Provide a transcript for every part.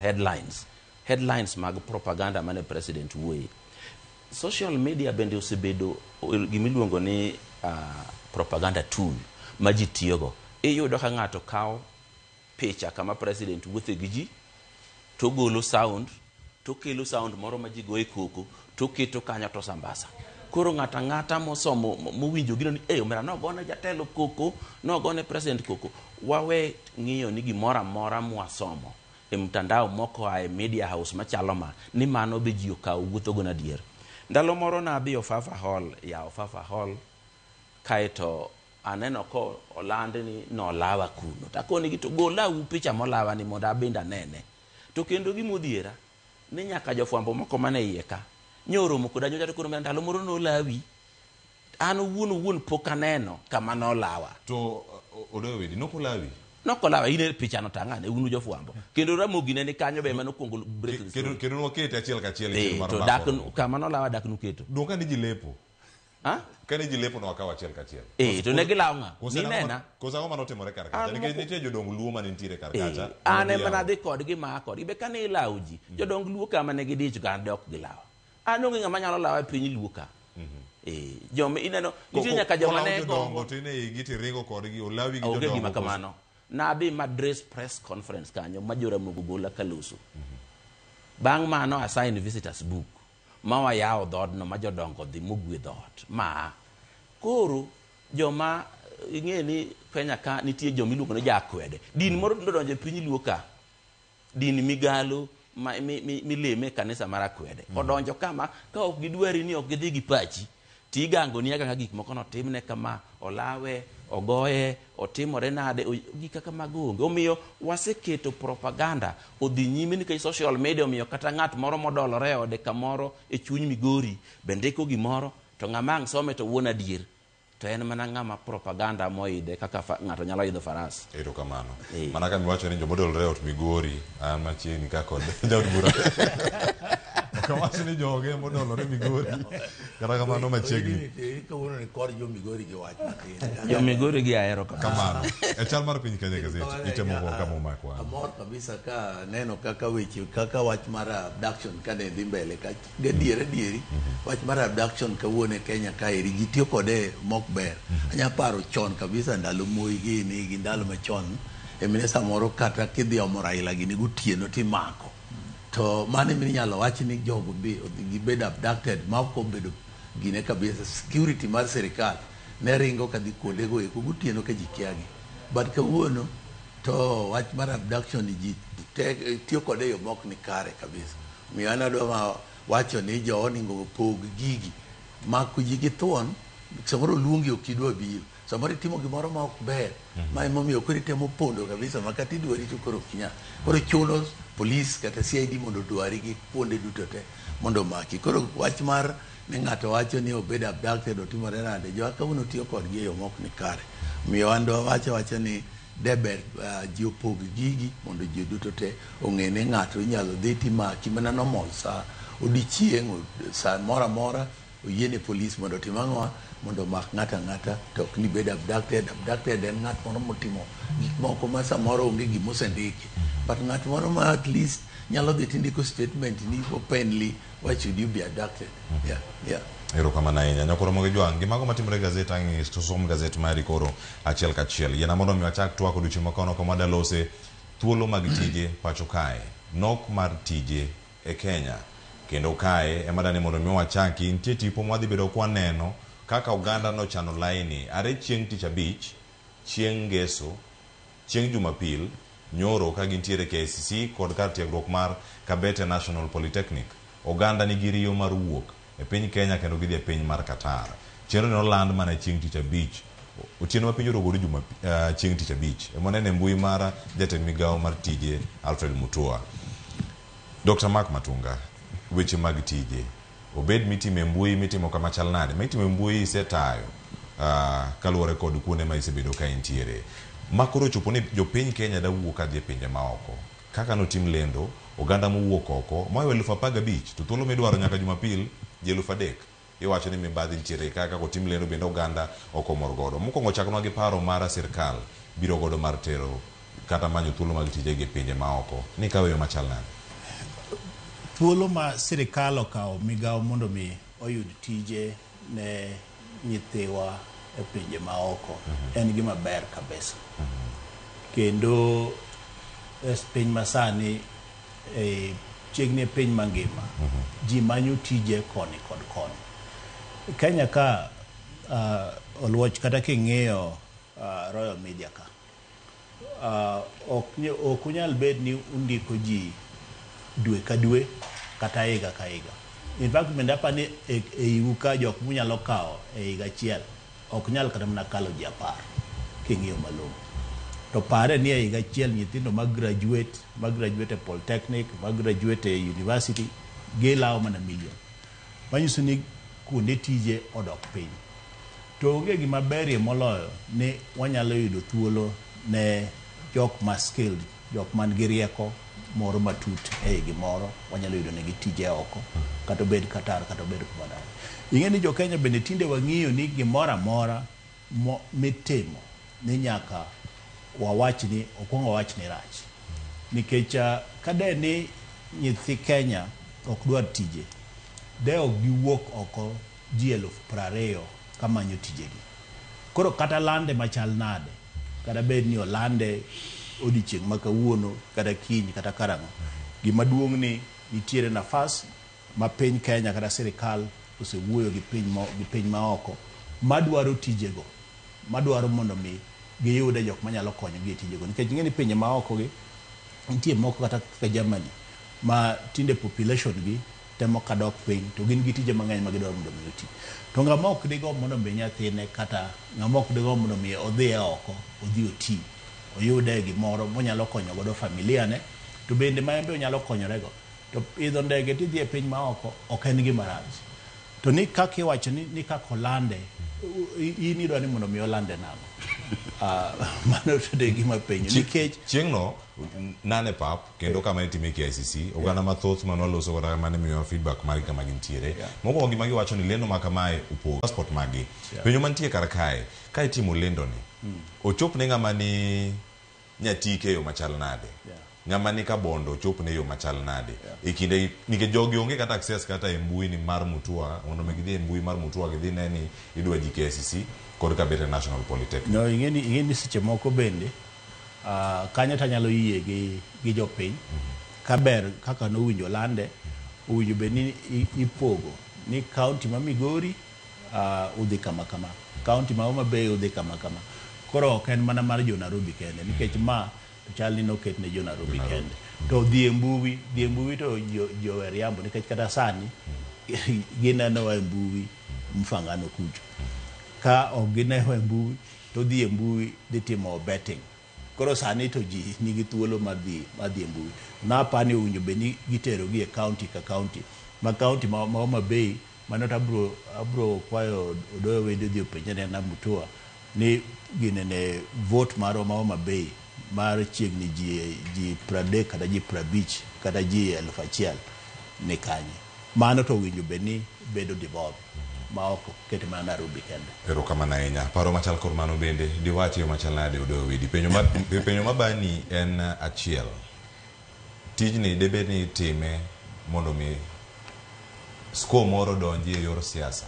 Headlines, headlines mag propaganda mane president wuoye. Social media bende osebedo gimiluongo ni propaganda tool ma ji tiyogo. Iyudo ka ng'ato kawo picha kama president wuothe gi ji, togolo sound, tokelo sound moro ma ji goye koko, toketo kanyo to sambasa. Koro ng'ato ang'ata mosomo mowinjo gino ni eh omera nogone jatelo koko, nogone president koko. Wawe ng'iyo ni gimoro amora mwasomo e mtandao moko oa e media house machalo ma, ni mano be ji okawo wuothogo nadier. Ndalo moro nadhi Ofafa Hall, yawo Ofafa Hall, kaeto aneno ko oland ni nolawa kuno. To akonegi to golau picha molawa ni mondo abende anene. To kendo gima odhiera, ni nyaka jofwambo moko mane iye ka, nyoromo koda nyocha to koro ndalo moro nolawi. An owuon owuon pok aneno kama nolawa. To Odoyo Wedi, nokolawi? Nokolawa, in e pichano tang'ane, unu jofwambo. Kendo Ramogi ne ni kanyo be ema nokwongo break the story. Kendo nwakete achiel kachiel e Eh, to dak kama nolawa dak nuketo. Dong kane ji lepo. Ha? Kane ji lepo nwakawo achiel kachiel. Eh, to ne gilawo ng'a? Ninena? Koso ang'o manotimore kar kacha? Nikech nitie jodong Luo mane nitiere kar kacha. Eh, an ema nadhi kodgi maa kodgi. Be kane ilawo ji, jodong Luo kama ne gidich ga dok gilawa. An onge ng'ama nyalo lawa e piny Luo ka. Eh, joma ineno nitie nyaka joma ne gombo to ine igi tiringo kodgi olawi gi onge jodongo. Gima kamano. Nadhi ma dress press conference kanyo ma Joramogi ogola kaloso. Bang' mano a sign visitors book ma wayawo dhoodno ma jodongo odhi mogwedho ot ma koro joma ing'e ni Kenya ka nitie joma iluongo ni jakwede. Din moro nodonjo e piny Luo ka. Din migalo ma, mi, mi, mileme e kanisa mar akwede. Odonjo kama ka ok gidwari ni ok gidhi gi pachi tigangoni aganga gik moko notimne kama olawe ogoye otimore nade gik kaka mago onge. Omiyo waseketo propaganda odhi nyime nikech social media omiyo kata ng'at moro modolore e ode kamoro e chuny Migori be ndiko gimoro to ng'ama ang' some to wuon adier to en mana ng'ama propaganda moidhe kaka ng'ato nyalo idho faras. Erokamano. Eh. Mana kama iwacho ni jomodolore e ot Migori, an machiegni ka kod jaod bura. Ok awach ni joge modolore Migori. Kata kamano machiegni. Kawuono ni kor jo Migori gi wach matin. Jo Migori gi ahero kabisa. Kamano. E chal mar piny Kenya gazet, itemo go kama omakwa. Amor kabisa ka neno kaka weche kaka wach mar abduction kane dhi mbele ka Gadier adieri, wach mar abduction kawuono e Kenya kaeri ji tiyo kode mok ber. Anya paro chon kabisa ndalo Moi gini gi ndalo machon emine samoro kata kidhi omo Raila gini gotieno timako. To mano emine inyalo wach ni jogo be gibed abducted ma ok obedo gine kabisa. Security mar sirikal ne ringo kadhi kuondego eko gotieno ka ji kia gi. But kawuono to wach mar abduction ni ji tiyo kode e yo mok ni kare kabisa. Omiyo an adwa ma wacho ni jowa oningo opog gigi. Mako ji gi thuon, samoro oluongi ok idwa biro. Samoro itimo gimoro ma ok ber. Ma emomiyo koro itemo pondo kabisa ma kata idwari to koro ok inyal. Koro chuno polis kata CID mondo odwari gi kuonde duto te mondo omaki. Koro wach mar ni ng'ato wacho ni obed abducted otimore nade, jowa kawuono tiyo kodgi e yo mok ni kare. Omiyo an dwa wacho awacha ni de ber ji opog gigi mondo ji duto te ong'e ni ng'ato inyalo dhi timaki mana normal sa odiechieng' sa moro amora oyiene polis mondo otim ang'owa mondo omak ng'ato ang'ata to ok ni bed abducted. Abducted en ng'at moro motimo gik moko ma samoro onge gima osendiki, but ng'at moro ma at least nyalo dhi tindiko statement ni openly, why should you be abducted? Yeah. Erokamano ahinya. Nyakoro Mogi Jwang', gi mago matimore e gazet ang' som gazet mari koro achiel kachiel. Yiena mondo mi wachak twak odiochieng' ma kono kama wadalose thuolo mag tije pacho kae. Nok mar tije e Kenya. Kendo kae ema dani mondo mi wachaki, nitie tipo mwadhi bedo kwaneno kaka oganda nochano laini are chieng' tich abich, chieng' ngeso, chieng' Jumapil, nyoro ka gintiere KICC kod kar tiegruok mar Kabete National Polytechnic. Oganda nigi riyo mar wuok e piny Kenya kendo gidhi e piny mar Qatar. Chenro ni noland mana chieng' tich abich otieno ma piny orogore juma chieng' tich abich. Ema waneno e mbui mar jatend migawo mar tije Alfred Mutua. Dr. Mark Matunga, weche mag tije obed mitimo e mbui mitimo kama chal nade? Ma itimo e mbui isetayo kaluwore kod kuonde ma isebedo ka intiere. Ma koro ochopo ni jopiny Kenya da wuok kadhi e pinje maoko. Kaka notim lendo, oganda mowuok oko mohewo 15,000 to thuolo midwaro nyaka Jumapil ji 3,000. Iwacho ni mibadhi nitiere ka kaka otim lendo bende oganda ok omor godo. Mokwongo chaknwa gi paro mar sirkal biro godo mar tero kata manyo thuolo mag tije gi pinje maoko ni kawe yo machal nade? Thuolo ma sirikal okawo migawo mondo mi oyud tije ne nyithiwa e pinje maoko en gima ber kabisa. Kendo e piny masani e chiegni e piny mangima ji manyo tije koni kod koni. Kenya ka oluoch kata king'iyo Royal Media ka ok unyal bed ni undiko ji dwe ka dwe kata higa ka higa. In fact bende apa ni e iwu ka jok munyalo kawo e higa achiel ok nyal kata mana kalo ji 10 king'iyo malong'o. To pare ni e higa achiel nyithindo ma graduate e polytechnic, ma graduate e university gilawo mana million. Manyiso ni kuonde tije odok piny. To onge gima berie moloyo ni wanyalo yudo thuolo ne jok ma skilled, jok man gi rieko moro matut e gimoro, wanyalo yudo negi tije oko, kata obed Qatar, kata obed kuma nade. Ing'e ni jo Kenya bende tinde wang'iyo ni gimoro amora mitimo ni nyaka wawach ni okwong wawach ni rach. Nikech ka de ni nyithi Kenya ok dwar tije, de ok giwuok oko ji 20,000 kamanyo tijegi. Koro kata lande machal nade, kata bed ni olande odiochieng' ma kawuono, kata kiny, kata karang'o, gima duong' ni nitiere nafas ma piny Kenya kata sirikal osewuoyo gi piny maoko madwaro tijego, madwaro mondo mi giyude jok manyalo konyogi e tijego. Nikech ing'e ni pinje maoko gi nitie moko kata kaka Germany ma tinde population gi temo kadok piny to gin gi tije mang'eny ma gidwaro mondo mi oti. To ng'ama ok digo mondo mi nyathine kata ng'ama ok digo mondo mi odhi oko odhi oti oyude gimoro monyalo konyo godo familia ne to bende ma en be onyalo konyorego. To idho ndege tidhi e piny maoko ok en gima rach. To ni kaka iwacho ni kaka olande, in idwa ni mondo mi olande nang'o? Mano to de gima penjo nikech chieng'no nane pap kendo kama itime KICC oganda mathoth mane waloso kata mane miyowa feedback margi kama gintiere. Mokwongo gima giwacho ni lendo ma kamae opogo passport maggi. Penjo mantie kar kae, ka itimo lendo ni ochop ne ng'ama ni Nyatike e yo machal nade? Ng'ama ni Kabondo ochop ne yo machal nade? E kinde nikech jogi onge kata access kata e mbui ni mar Mutua mondo mi gidhi e mbui mar Mutua gidhi ne ni idwa ji KICC kod Kabete National Polytechnic. No, ing'e ni seche moko bende kanyo tanyalo yie gi jopiny. Kaber kaka nowinjo lande, owinjo bed ni ipogo ni county ma Migori udhi kama kama, county ma Homa Bay udhi kama kama. Koro ok en mana mar jo Nairobi kende, nikech ma to chal ni noket ne jo Nairobi kende. To dhi e mbui to jo riambo nikech kata sani ginenowa e mbui mfangano kucho. Ka ok ginewa e mbui to dhi e mbui dhi timo betting. Koro sani to ji nigi thuolo mar dhi e mbui. Napani owinjo bed ni giterogi e county ka county. Ma county ma Homa Bay mano to abro kwayo Odoyo Wede dhi openje ne Mutua ni ginene vote marwa ma Homa Bay mar chiegni ji 30 kata ji 50 kata ji 1000 ni kanye. Mano to owinjo bed ni bedo devolved ma ok ket mana Nairobi kende. Erokamano ahinya. Paro machal kod mano bende diwachi yo machal nade Odoyo Widi? Penjo mabani en achiel. Tijni debed ni itime mondo mi score moro donji e yor siasa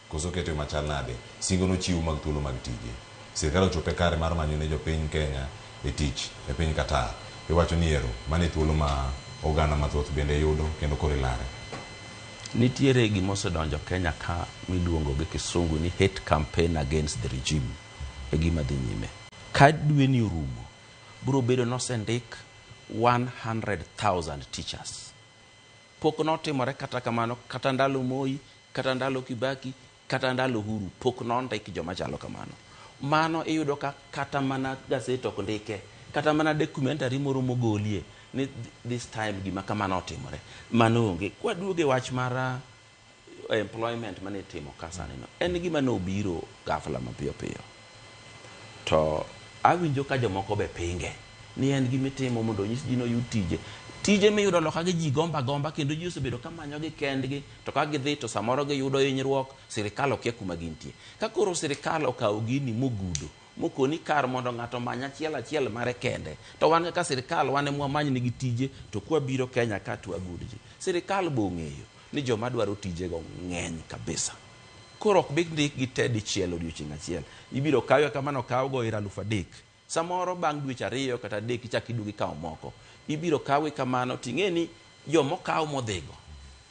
koso kete machal nade? Singo nochiw mag thuolo mag tije. Sirkal ochope kare mar manyo ne jopiny Kenya e tich e piny Qatar. Iwacho ni ero mane thuolo ma oganda mathoth bende yudo kendo koro ilare. Nitiere gima osedonjo Kenya ka miluongo gi kisungu ni hate campaign against the regime e gima dhi nyime. Ka dwe ni orumo, biro bedo nosendik 100,000 teachers. Pok notimore kata kamano, kata ndalo Moi, kata ndalo Kibaki, kata ndalo Uhuru, pok nondik joma chalo kamano. Mano iyudo ka kata mana gazet ok ndike, kata mana documentary moro mogolie ni this time gima kamano otimore. Mano onge. Kwaduoge wach mar employment mane itimo ka sani no, en gima nobiro ghafla mapiyo piyo. To awinjo ka jomoko be pinge ni en gima itimo mondo onyis ji noyud tije. Tije miyudo loka gi ji gomba gomba kendo ji osebedo ka manyogi kendgi, to ka gidhi to samoro giyudo hinyruok, sirikal okia kuma gintie. Ka koro sirikal okawo gini mogudo, Mokoni kar mondo ng'ato omany achiel achiel mare kende. To wan kaka sirikal wan ema wamany nigi tije to kwabiro Kenya ka to wagud ji. Sirikal be ong'eyo ni joma dwaro tijego ng'eny kabisa. Koro ok bi ndikgi te dichiel odiochieng' achiel. Ibiro kaw kaka mane okawgo ir 3,000. Samoro bang' dweche 2 kata 3 ichak iduogo ikawo moko. Ibiro kawgi kamano ting'e ni jomokaw modhigo.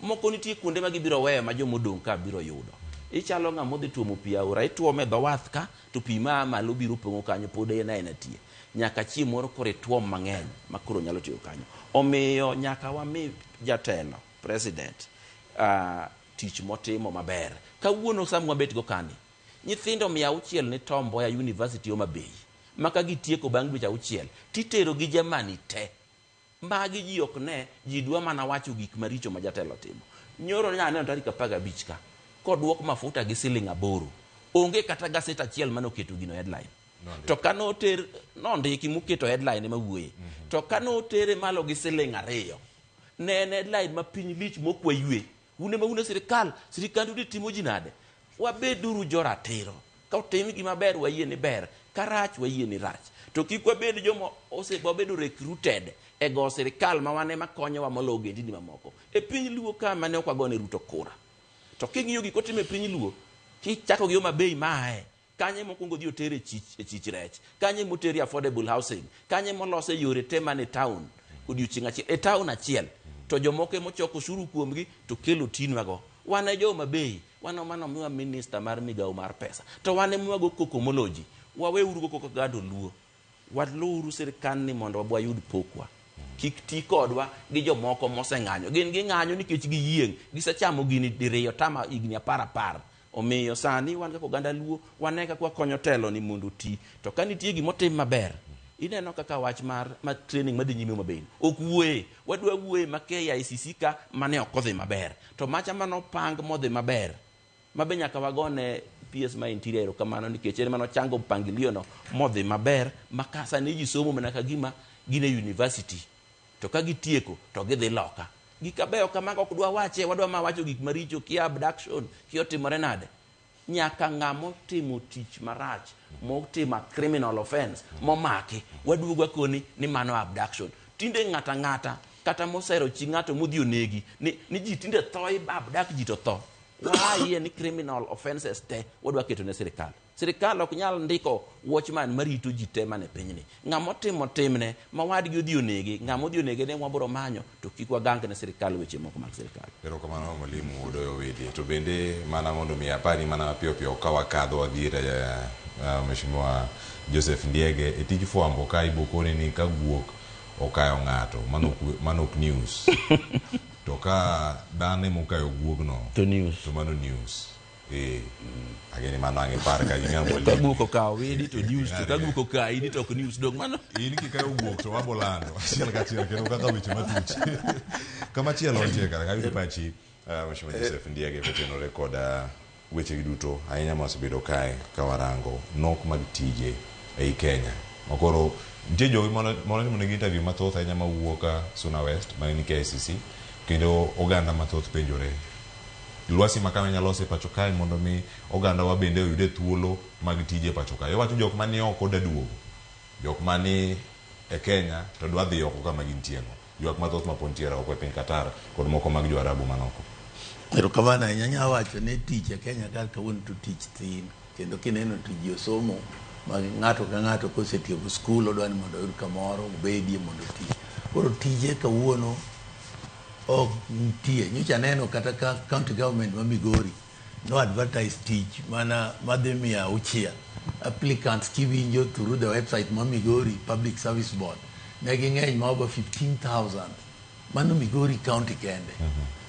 Moko nitie kuonde ma gibiro weyo ma jomodong' ka biro yudo. Ichalo ng'ama odhi tuomo pi aora, ituome e dho wath ka to pi maa malo biro pong'o kanyo pod en aena tie. Nyaka chieng' moro koro ituom mang'eny ma koro nyalo tiyo kanyo. Omiyo nyaka wami jatelo, president, tich motimo maber. Kawuono sama wabet go kani, nyithindo 600 ni Tom Mboya University Homa Bay, ma ka gitieko bang' dweche 6 titero gi Germany te. Magi ji ok ne, ji dwa mana wacho gik maricho ma jatelo timo. Nyoro ne aneno tarik 15 ka, koduok mafuta gi siling 8. Onge kata gaset achiel mane oketo gino headline. To ka noter, nondiki moketo headline ema wuoye. To ka notere malo gi siling 2, ne en headline ma piny lich mok waywe. Un ema un e sirikal, sirikandu ni timo ji nade? Wabeduru joratiro. Ka otim gima ber wayie ni ber, ka rach wayie ni rach. To kik wabed joma wabedo recruited e go sirikal ma wan ema konyowa molo ogendini mamoko. E piny Luo ka mane ok wagone Ruto kura. To king'iyo gik otimo e piny Luo, kichako gi Homa Bay mae, kanye mokwongo dhi otere e chich rech, kanye motere affordable housing, kanye molose yore te mane town odiochieng' achiel, e town achiel. To jomoko ema ochoko osuru kuomgi to kelo tinwago. Wan e jo Homa Bay, wan ema nomiwa minister mar migawo mar pesa. To wan ema wago koko moloji. Waweuru go koko gando Luo. Waluuru sirkal ni mondo wayud pokwa. Kik ti kodwa gi jomoko moseng'anyo. Gin ging'anyo nikech giyieng'. Gisechamo gini diriyo tama higni 10. Omiyo sani wan kaka oganda Luo, wane kaka wakonyo telo ni mondo oti. To ka nitie gimotim maber, ineno kaka wach mar training madhi nyime Homa Bay. Ok wuoye. Wadwa wuoye ma KICC ka mane ok odhi maber. To macha manopang modhi maber, mabe nyaka wagone PS ma Interior erokamano nikech en manochango mpangilio no modhi maber, ma ka sani ji somo mana ka gima gin e university. To ka gitieko to gidhi loka. Gik mabeyo kamago ok dwa wache, wadwa ma wacho gik maricho, kia abduction, kia otimore nade. Nyaka ng'ama otimo tich marach, motimo a criminal offense, momaki, waduogo wakoni ni mano abduction. Tinde ng'ata ng'ata, kata mosero chi ng'ato modhi onegi, ni ji tinde tho, abduct ji to tho. Wayie ni criminal offenses te wadwa keto ne sirikal. Sirikal ok nyal ndiko watchman marito ji te mane pinyni. Ng'ama otimo timne, ma wadgi odhi onege, ng'ama odhi onege ne wabiro manyo, to kik wagang ne sirikal weche moko mag sirikal. Erokamano mwalimu Odoyo Owidi. To bende mana mondo mi apari mana piyo piyo ka wakadho wadhi ir Mheshimiwa Joseph Ndiege e tij fwambo ka ibokoni ni ka guok okayo ng'ato, mano ok news. To ka dhano ema okayo guogno, to news. To mano news. Ageni mano ang' ipar ka ing'e mwalimu. Ka guok okawo widi to news, to ka guok okawo idi to ok news. Dong mano. In kikayo guok to wabolando achiel kachiel kendo kaka weche matuch. Kamachielo nitie kare kayudo pachi Mheshimiwa Joseph Ndiege kotenore kod weche gi duto ahinya ma osebedo kae ka warango nok mag tije ei Kenya. Makoro nitie jogi mane nigi interview mathoth ahinya mawuok Suna West mane ni KICC kendo oganda mathoth penjore lwasi ma kama inyalo loso e pacho kae mondo mi oganda wa bende oyude thuolo mag tije e pacho kae. Owacho jok mani oko da duogo, jok mani e Kenya to dwa dhi oko kama gintie no. Ywak mathoth ma pod nitiere oko e piny Qatar kod moko mag jo Arabu manoko. Erokamano ahinya. Anyalo wacho ni tich e Kenya ka kawuono to tich thin. Kendo kineno to ji osomo ma ng'ato ka ng'ato kosetieko skul odwa ni mondo oyud kamoro obedie mondo oti. Koro tije kawuono ok nitie. Nyocha aneno kata ka county government ma Migori no advertise tich mana madhi 600 applicants kiwinjo through the website ma Migori Public Service Board ne ging'eny ma over 15,000. Mano Migori county kende.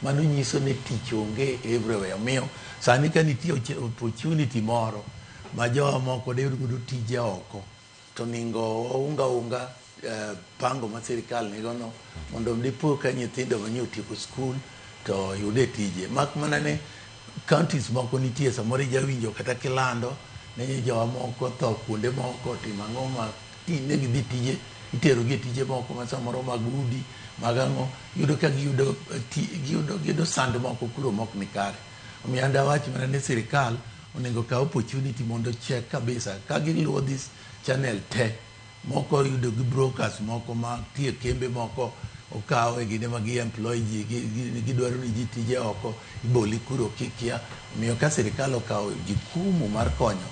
Mano nyiso ni tich onge everywhere. Omiyo sani ka nitie opportunity moro ma jowa moko de yud godo tije oko to onego waunga unga pango ma sirikal nigo no mondo dipo ka nyithindo manye otieko skul to yude tije. Mak mana ne counties moko nitie samoro ijawinjo kata kilando ne jowa moko tho kuonde moko timo ang'o ma ne gidhi tije itero gi e tije moko ma samoro mag udi mag ang'o yudo ka giyudo sand moko kuro mok ni kare. Omiyo an dawach mana ni sirikal Onego kaw opportunity mondo check kabisa ka giluwo this channel te moko yudo gi brokers moko ma tie kembe moko okawo e gine ma gi employ ji gidwaro ni ji tije oko iboli kuro kikia. Omiyo ka sirikal okawo jukumu mar konyo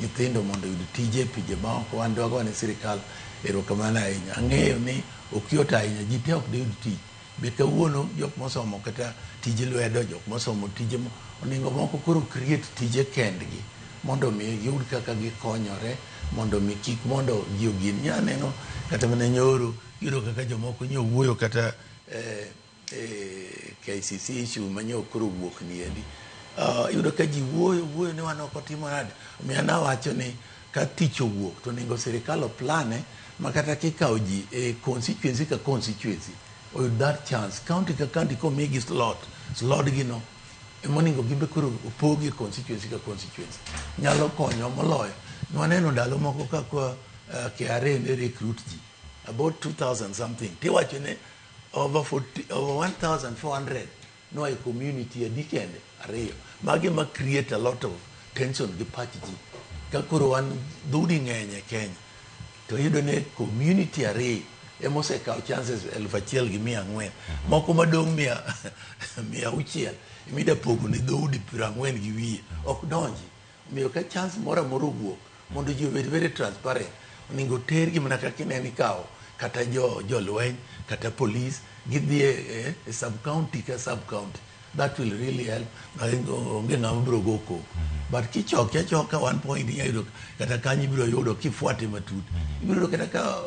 nyithindo mondo oyud tije e pinje maoko, wan dwago ne sirikal erokamano ahinya. Ang'eyo ni ok yot ahinya, ji te ok diyud tich. Be kawuono jok mosomo kata tije lwedo, jok mosomo tije onego moko koro create tije kendgi mondo mi giyud kaka gikonyore, mondo mi kik mondo ji ogin. Nya neno kata mana nyoro iyudo kaka jomoko nyo wuoyo kata KICC issue manyo koro wuok ni endi. Iyudo ka ji wuoyo wuoyo ni wan ok otimo nade. Omiyo an awacho ni ka tich owuok to onego sirikal oplane ma kata kikawo ji e constituency ka constituency oyud that chance. County ka county komigi slot, slot gi no emonego gimbe koro opogi e constituency ka constituency. Nyalo konyo moloyo. Nwaneno ndalo moko kaka KRA ne recruit ji about 2000 something. Tiwacho ni over 40, over 1400 noa e community adi kende ariyo. Magi ma create a lot of tension gi pach ji. Ka koro wan dhoudi ng'eny e Kenya to iyudo ni community ariyo emosekawo chances 1400 moko madong' 600 emida pogo ne dhoudi 40 gi wiye ok donji. Omiyo ka chance moro amora owuok mondo ji obed very transparent, onego tergi mana kaka ineno ikawo kata jolweny kata police gidhi e sub county ka sub county. That will really help. Onge ng'ama biro go koko. But kichoke achoka one point inya yudo kata kanyo ibiro yudo kifuate matut. Ibiro yudo kata ka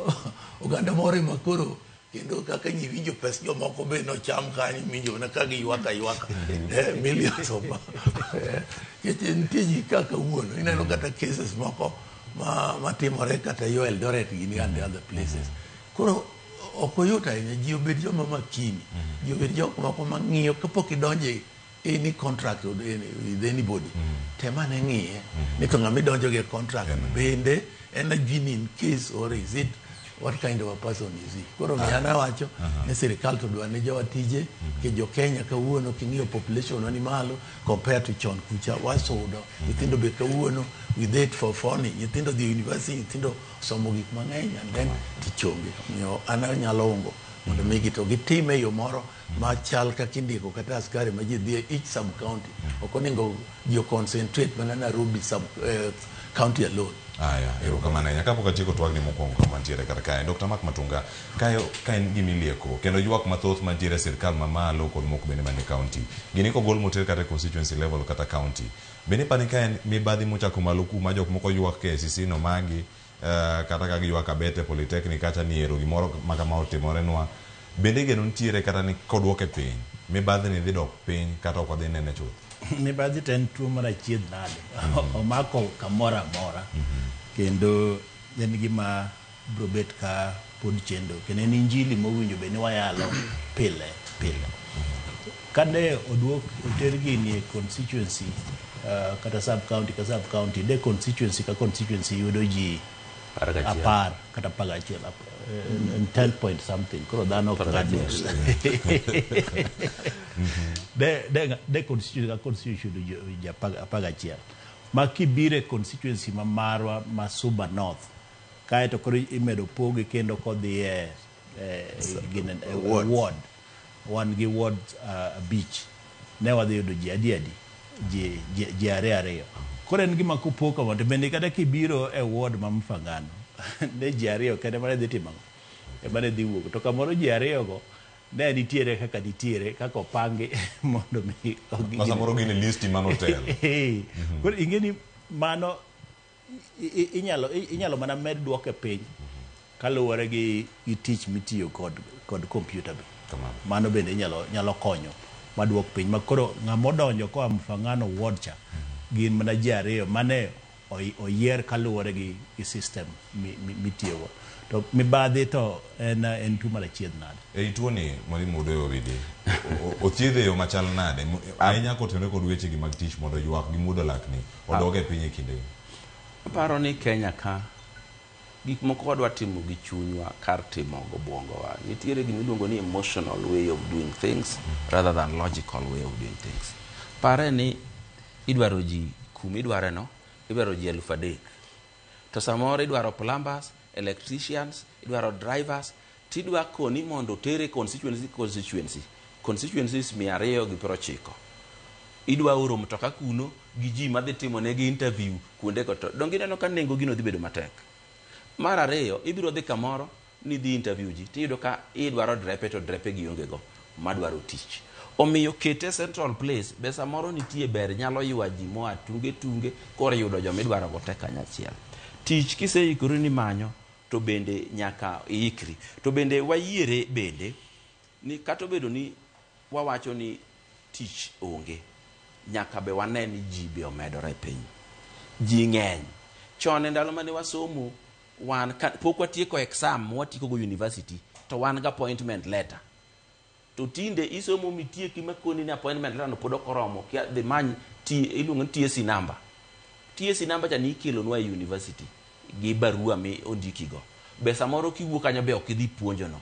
oganda moro ema koro kendo kaka ji winjo pes jomoko be nocham kanyo winjo mana ka giywak aywaka millions of nikech nitie ji ka kawuono ineno kata cases moko matimore kata yo Eldoret gini and the other places. Koro ok oyot ahinya ji obed joma makini, ji obed jok moko mang'iyo kapok idonje any contract with anybody. Tem ane ng'iye ni to ng'ama idonjo gi contract bende en a genuine case or is it what kind of a person is he. Koro miyo an awacho ni sirikal to dwa ne jowa tije ke jo Kenya kawuono king'iyo population ni malo compared to chon kucha wasudo. Nyithindo be kawuono with it for funny, nyithindo dhi university, nyithindo somo gik mang'eny and then tich onge. Omiyo an anyalo ungo mondo migi to gitime e yo moro machal kaka indiko kata askari ma ji dhi e each sub county. Ok onego ji concentrate mana Nairobi sub county alone. Aya, erokamano ahinya. Kapok atieko twagni mokwongo kama wantiere kar kae, Dr. Mark Matunga, kae ka en gima ilieko, kendo ywak mathoth mantiere e sirkal mamalo kod moko bende manie county. Gini kogol moter kata e constituency level kata county. Bende ipani ka en mibadhi mochako malo kuma jok moko ywak KICC no magi, kata ka giywak Kabete Polytechnic kacha ni ero gimoro ma kama otimorenwa. Bende geno nitiere kata ni koduoke piny, mibadhi ni dhi dok piny kata ok wadhi nene chuth? Mibadhi to en tuo mar achiedh nade. Omako kamoro amora. Kendo en gima biro bet ka pod chendo. Kendo en injili mowinjo bed ni wayalo pile pile. Kane oduok oter gini e constituency kata sub county ka sub county, de constituency ka constituency yudo ji 10 kata 11, 10 point something. Koro dhano ok ng'ad nus. De constituency ka constituency yudo ji 11. Ma kibiro e constituency ma marwa ma Suba North, kaeto koro imedo poge kendo kodhi e ward. Wan gi ward 5. Ne wadhi yudo ji adi adi? Ji 2 2. Koro en gima kopog kama to bende kata kibiro e ward ma Mfangano, ne ji 2 kende mane dhi timo ang'o? Ema ne dhi wuok. To kamoro ji 2 go ne nitiere kaka nitiere kaka opangi mondo mi Ma samoro gin e listi manotelo. Koro ing'e ni mano inyalo mana med duoke piny kaluwore gi tich mitiyo kod computer be. Mano bende nyalo konyo maduok piny. Ma koro ng'ama odonjo koa Mfangano ward cha gin mana ji 2 mane oyier kaluwore gi system mitiyogo. To mibadhi to en tuo mar achiedh nade. Ei tuo ni mwalimu Odoyo Owidi, othiedhe e yo machal nade? Ahinya kotenore kod weche gi mag tich mondo ywak gi muodo lakni odog e piny e kindegi. Aparo ni Kenya ka gik moko wadwa timo gi chunywa kar timo go obwongowa. Nitiere gima iluongo ni emotional way of doing things rather than logical way of doing things. Pare ni idwaro ji Kumidware no idwaro ji 3,000. To samoro idwaro plumbers, electricians, idwaro drivers, tidwa koni mondo tere constituency constituencies 290. Idwa oro mtoka kuno gi ji madhi timo negi interview kuondego, to donge ineno ka nengo gino dhi bedo matek. Mar ariyo, ibiro dhi kamoro ni dhi interview ji, tiyudo ka idwaro drepe to drepe gionge go madwaro tich. Omiyo kete central place be samoro nitie ber, nyalo ywa ji moa tunge tunge koro yudo jomidwaro go te kanyachiel. Tich kiseikori ni manyo to bende nyaka iikri. To bende wayiere bende ni kata obedo ni wawacho ni tich onge, nyaka be wane ni ji be omedore e piny. Ji ng'eny. Chon e ndalo mane wasomo, wan pok watieko exam mwatieko go university to wan gi appointment letter. To tinde isomo mitieki makoni ni appointment letter no pod ok oromo, kia dhi many iluongo ni TSC number. TSC number cha ni ikelonwa e university gi barua mi ondikigo. Be samoro kiwuok kanyo be ok idhi puonjo no.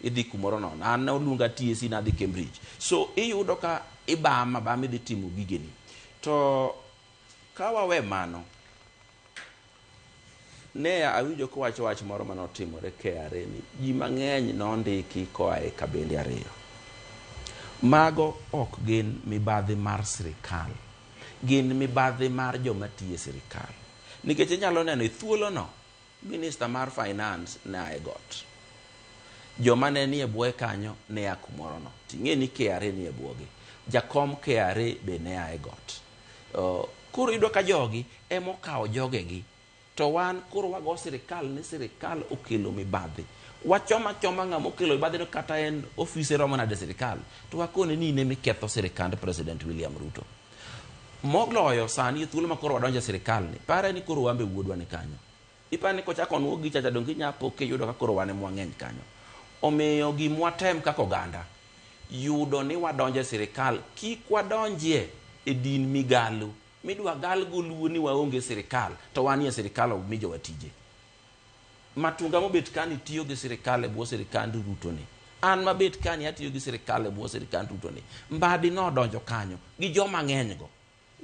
Idhi kumoro nono. An ne oluonga TSC nadhi Cambridge. So iyudo ka ibam abama idhi timo gigeni. To ka wawe mano, ne awinjo kowacho wach moro manotimore KRA ni ji mang'eny nondiki koa e kabinde ariyo. Mago ok gin mibadhi mar sirikal. Gin mibadhi mar joma tiyo e sirikal. Nikech inyalo neno e thuolono, Minister mar Finance ne a e got. Joma ne nie bwoye kanyo ne a kumoro no. Ting'e ni KRA nie bwogi. Jakom KRA be ne a e got. Koro iyudo ka jogi emokawo jogegi. To wan koro wago sirikal ni sirikal okelo mibadhi. Wachoma choma ng'ama okelo mibadhi no kata en ofise romo nade sirikal. To wakone ni in emiketho sirikand President William Ruto. Moloyo sani e thuolo ma koro wadonjo e sirikal ni, pare ni koro wan be wuodwa ni kanyo. Ipare ni kochako onwo gicha cha donge inya po kiyudo ka koro wan ema wang'eny kanyo. Omiyo gimwatem kaka oganda, yudo ni wadonjo e sirikal, kik wadonjie e din migalo. Midwa gal go luo ni waonge sirikal, to wanie sirikal omi jowa tije. Matunga mobet kani tiyo gi sirikal e bwo sirikand Ruto ni. An mabet kani atiyo gi sirikal e bwo sirikand Ruto ni. Mbadi nodonjo kanyo gi joma ng'eny go.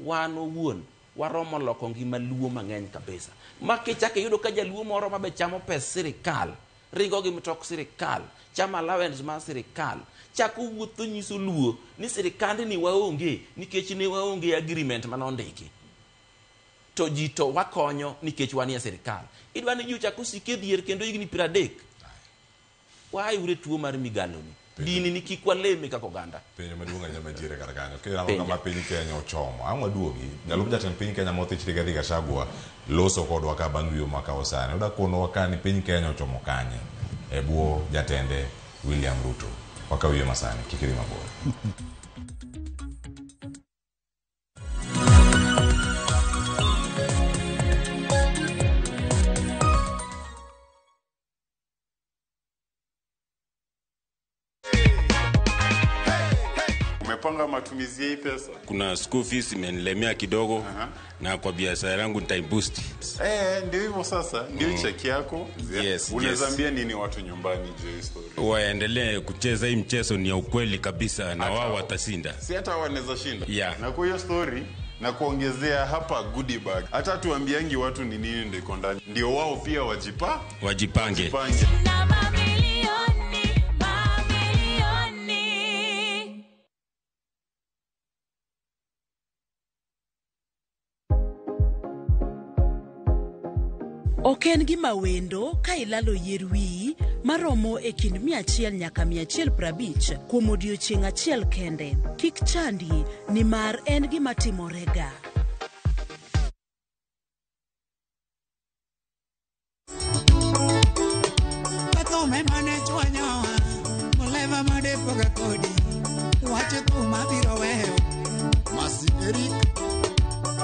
Wan owuon waromo loko ngima luo mang'eny kabisa. Ma kichako iyudo ka jaluo moro mabe chamo pes sirikal, ringo gi mtok sirikal, chamo allowance mar sirikal, chako wuotho nyiso luo ni sirikand ni waonge nikech ne waonge agreement manondiki. To ji to wakonyo nikech wanie sirikal. Idwa ni ji ochak osik e dhier kendo higni 30. Waayure tuo mar migaloni. Dini ni kik waleme kaka oganda. Penjo maduong' ahinya mantiere kar kanyo. Kirango kama piny Kenya ochomo. Ang' waduogi. Jalup jatend piny Kenya mothich Rigathi Gachagua loso kodwa ka bang' yueyo makawo sani. Oda konowa ka ni piny Kenya ochomo kanye e bwo jatende William Ruto. Wakaw yueyo masani. Kik idhi mabor. Umepanga matumizi ya hii pesa? Kuna school fees imenilemea kidogo. Na kwa biashara yangu nitaiboost. Ndio hivyo sasa, ndio cheki yako. Yes, Unaweza yes. ambia nini watu nyumbani juu ya story? Waendelee kucheza hii mchezo, ni ya ukweli kabisa na wao watashinda. Si hata wanaweza shinda. Yeah. Na kwa hiyo story na kuongezea hapa goodie bag. Hata tuambiangi watu ni nini ndio iko ndani. Ndio wao pia wajipange. Wajipange. Na mamilioni, mamilioni. Ok en gima wendo ka ilalo yier wiyi maromo e kind 100 nyaka 150 kuom odiechieng' achiel kende. Kik chandi nimar en gima timorega. Kathume mane chwanyowa, muleva madepoga kodi, wach thum abiro weyo. Masi Eric.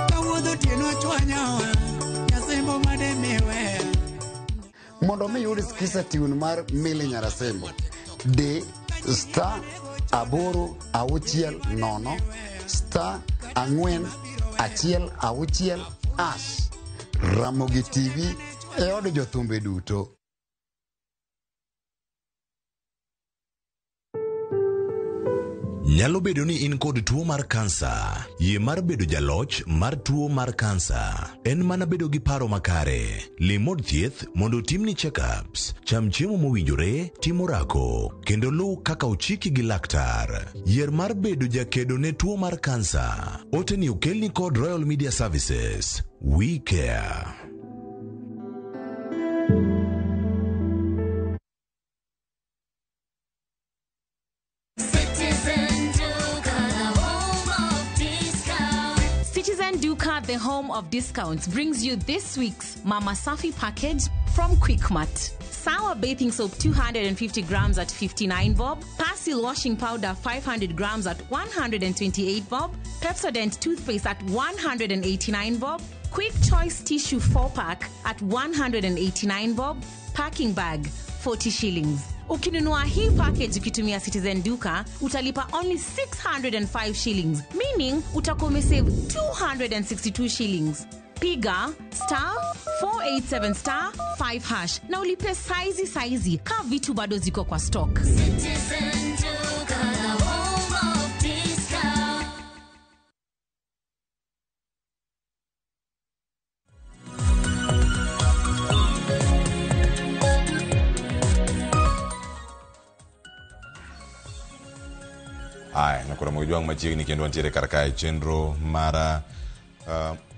Kawuodho otieno chwanyowa, nyasembo made miweya. Mondo mi yud Skiza tune mar Milly Nyarasembo, D star 8 6 0 star 4 1 6 hash. Ramogi TV e od jothumbe duto. Nyalo bedo ni in kod tuo mar kansa. Yie mar bedo jaloch mar tuo mar kansa en mana bedo gi paro makare. Lim od thieth mondo otimni check-ups, cham chiemo mowinjore, tim orako, kendo luw kaka ochiki gi laktar. Yier mar bedo jakedo ne tuo mar kansa. Ote ni okelni kod Royal Media Services. We care. Citizen Duka, the home of discount. Citizen Duka, the home of discounts, brings you this week's Mama Safi package from Quickmart. Sour bathing soap 250 grams at 59 bob, Persil washing powder 500 grams at 128 bob, Pepsodent toothpaste at 189 bob, Quick Choice tissue 4 pack at 189 bob, packing bag 40 shillings. Ukinunua hii package ukitumia Citizen Duka utalipa only 605 shillings, meaning utakuwa umesave 262 shillings. Piga star 487 star 5 hash na ulipe saizi saizi ka vitu bado ziko kwa stock. Citizen Duka, the home of discount. Aya, nakoro Jwang' machiegni kendo wantiere kar kae chenro mar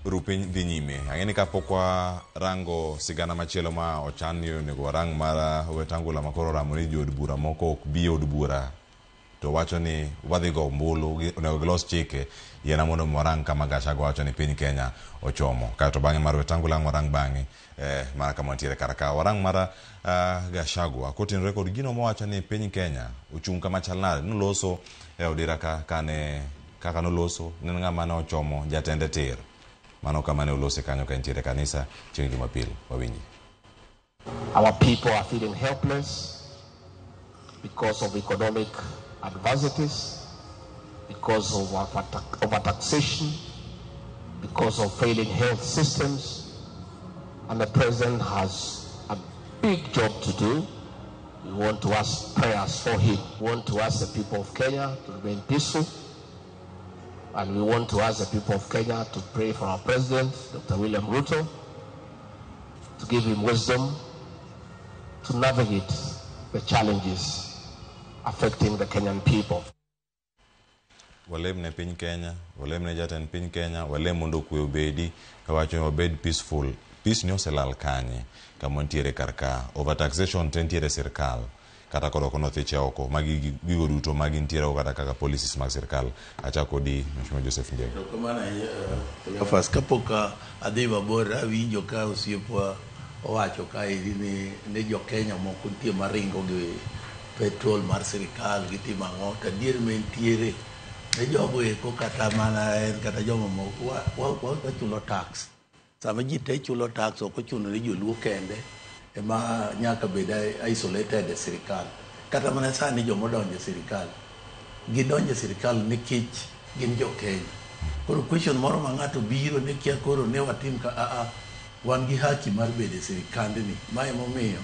ru piny dhi nyime. Ang'e ni kapok warango sigana machielo ma ochan ni onego warang mar Wetangula ma koro oramo ni jood bura moko ok bi e od bura to wacho ni wadhi go ombulu, onego gilos chike yiena mondo mi warang kama Gachagua wacho ni piny Kenya ochomo. Kaeto bang'e mar Wetangula ang' warang bang'e mana kama wantiere kar ka. Warang mar Gachagua kotenore kod gino mowacho ni piny Kenya ochung' kama chal nade. Noloso e odira ka kane kaka noloso ne en ng'ama ne ochomo jatende tir. Mano kama ne olose kanyo ka entiere e kanisa chieng' Jumapil. Wawinji. Our people are feeling helpless because of economic adversities, because of overtaxation, because of failing health systems, and the president has a big job to do. We want to ask prayers for him. We want to ask the people of Kenya to remain peaceful, and we want to ask the people of Kenya to pray for our president, Dr. William Ruto, to give him wisdom to navigate the challenges affecting the Kenyan people. Walem ne piny Kenya, walem ne jatend piny Kenya, walem mondo kwe obedi, kawacho ni wabed peaceful. Peace ni oselal kanye kama wantiere kar ka. Overtaxation te nitiere e sirkal kata kod oko nothiche oko. Magi gigo duto magi nitiere kata kaka policies mag sirkal. Achako kodi Mheshimiwa Joseph Ndiege. Erokamano ahinya, Cleophas. Kapok adhi mabor, awinjo ka osiepwa owacho kaeri ni jo Kenya moko nitie maringo gi petrol mar sirikal gitimo ang'o to adier ma entiere ne jogo eko kata mana en kata joma moko wachulo tax. Sama ji te chulo tax ok ochuno ni joluo kende ema nyaka bed isolated e sirikal. Kata mana sani jomodonjo e sirikal gidonjo e sirikal nikech gin jo Kenya. Koro question moro ma ng'ato biro ni kia koro ne watim ka a wan gi haki mar bedo e sirikandni. Ma emomiyo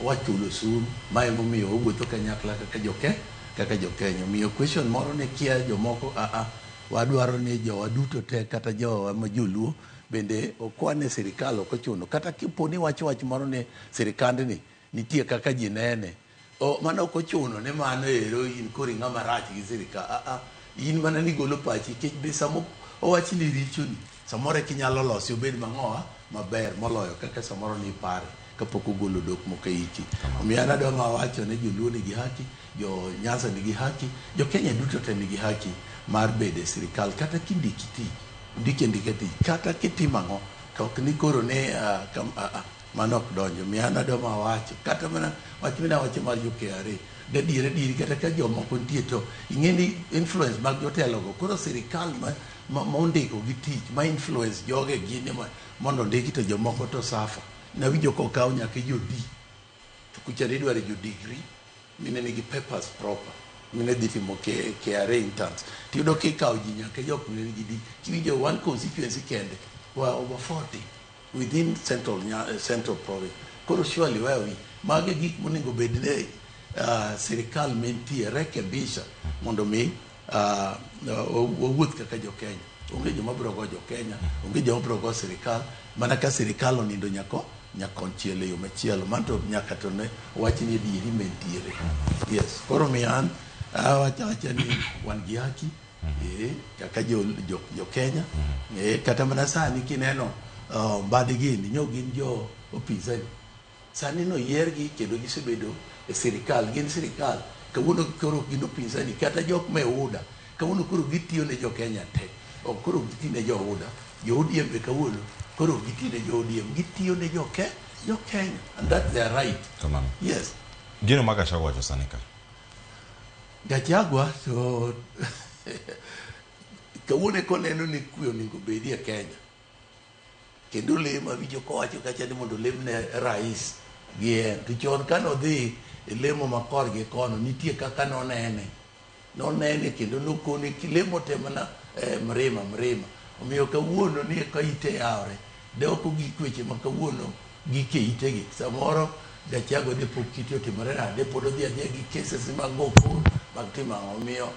wachulo osuru, ma emomiyo wawuotho kanyakla kaka kaka jo Kenya. Omiyo question moro ni kia jomoko a wadwaro ni jowa duto te kata jowa ma joluo bende okwan e sirikal ok ochuno. Kata kipo ni wacho wach moro ni sirikandni nitie kaka ji nene. Mano ok ochuno ni mano ero in koro ing'ama rach gi sirikal. A in mana ni golo pachi nikech be samo owach ni richoni samoro eka inyalo lose obed mang'owa maber moloyo kaka samoro ni ipare kapok ogolo dhok moko e iti. Omiyo an adwa wacho ni joluo nigi haki, jo Nyanza nigi haki, jo Kenya duto te nigi haki mar bedo e sirikal kata kindiki tich, ndiki andika tich, kata kitimo ang'o to ok ni koro ni mano ok donjo. Omiyo an adwa wacho kata mana wach minawacho mar jo KRA gadier adieri kata ka jomoko nitie to ing'e ni influence mag jotelo go koro sirikal ma ondiko gi tich ma influence joge gine mondo ondiki to jomoko to suffer. Nawinjo kokaw nyaka jo D to kucha ne idwaro jo degree mine nigi papers proper mine dhi timo KRA interns tiyudo kikawo ji nyaka jok mine nigi D kiwinjo one constituency kende wa over 40 within central province. Koro surely where are we? Magi gik monego bed ne sirikal mentie rekebisha mondo mi wawuoth kaka jo Kenya. Onge joma biro go jo Kenya, onge joma biro go sirikal, mana ka sirikal onindo nyako nyakonchiel e yo machielo, manto nyaka to ne wach ni adieri mentiere. Yes, koro miyo an awacho awacha ni wan gi haki kaka jo Kenya. Kata mana sani kineno Mbadi gini nyo gin jo upinzani sani no yiergi kendo gisebedo e sirikal, gin sirikal kawuono koro gin upinzani kata jok me UDA kawuono koro gitiyo ne jo Kenya te, ok koro gitiyo ne jo UDA. Jo ODM be kawuono koro gitiyo ne jo ODM, gitiyo ne jo Kenya, and that's their right. Kamano. Yes. Gino ma Gachagua wacho sani ka? Gachagua to kawuono koneno ni kwe onego bedi e Kenya, kendo lemo awinjo kowacho kacha ni mondo olem ne rais gi en. To chon kane odhi e lemo ma korgi kono, nitie kaka nonene kendo nokone kilemo te mana mrima. Omiyo kawuono ni ka ite yawre, de ok ogik weche ma kawuono gike itegi. Samoro Gachagua de pok kite otimore nade, pod odhi adhiya gi cases mag go mag timo ang'o. Omiyo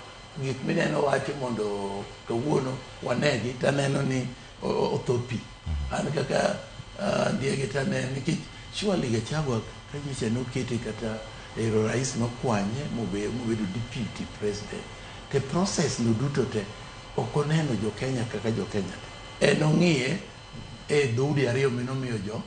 gik mineno wacho mondo kawuono wanegi, taneno ni otho pi. An kaka ndiege taneno nikech surely Gachagua ka nyocha nokete kata ero rais nokwanye mobedo deputy president. Te process no duto te ok oneno jo Kenya kaka jo Kenya te. En ong'iye e dhoudi ariyo minomiyo jo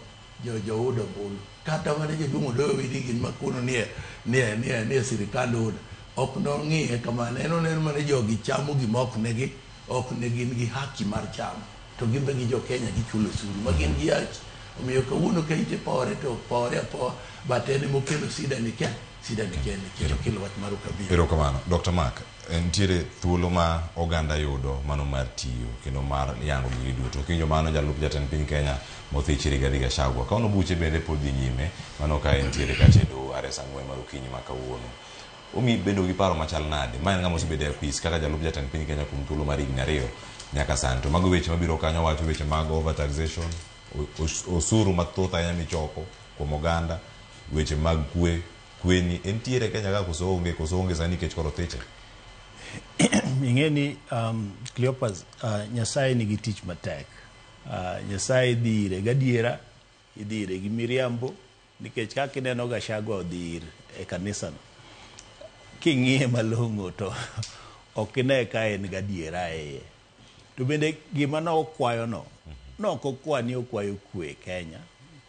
UDA ombulu. Kata mana jaduong' Odoyo Owidi gin makono nie sirikand UDA ok nong'iye kamano. En oneno mana jogi chamo gima ok ne gin gi haki mar chamo, to gin be gi jo Kenya gichulo osuru ma gin gi haki. Omiyo kawuono ka ite pore to pore apoa, but en emokelo sida ni Kenya nikech okelo wach mar ukabila. Erokamano. Dr. Mark, nitiere thuolo ma oganda yudo mano mar tiyo kendo mar yango gigi duto. Kiwinjo mano jalup jatend piny Kenya mothich Rigathi Gachagua. Kawuono buche bende pod dhi nyime, mano ka entiere kacha e doho are saa 4 mar okinyi ma kawuono. Omi bedo gi paro machal nade? Ma en ng'ama osebedo e apis kaka jalup jatend piny Kenya kuom thuolo mar higni 2 nyaka sani. To mago weche mabiro kanyo wacho weche mag overtaxation, osuru mathoth ahinya michoko kuom oganda, weche mag kwe. Kweni entiere Kenya ka koso onge sani nikech koro thiche. Ing'e ni Cleopas, Nyasaye nigi tich matek. Nyasaye dhi ire gadiera, idhi ire gi miriambo, nikech kaka ineno Gachagua odhi ir e kanisano, king'iye malong'o to ok ine ka en gadiera e iye. To bende gima nokwayono, nok okwa ni okwayo kwe Kenya,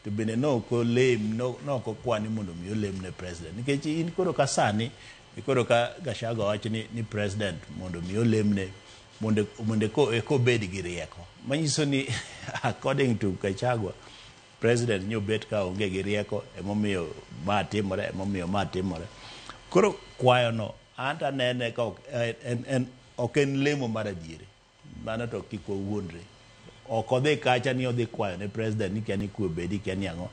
to bende nok olem, nok okwa ni mondo mi olem ne president. Nikech in koro ka sani, koro ka Gachagua wacho ni president mondo mi olemne, mondo eko obed gi rieko. Manyiso ni according to Gachagua, president nyobet ka onge gi rieko, emomiyo ma timore, emomiyo ma timore. Koro kwayono, an to anene ka ok en lemo mar adieri. Mano to kik wawuondre. Ok odhi kacha ni odhi kwayo ne president ni kia ni kwe obedi, kia ni ang'o.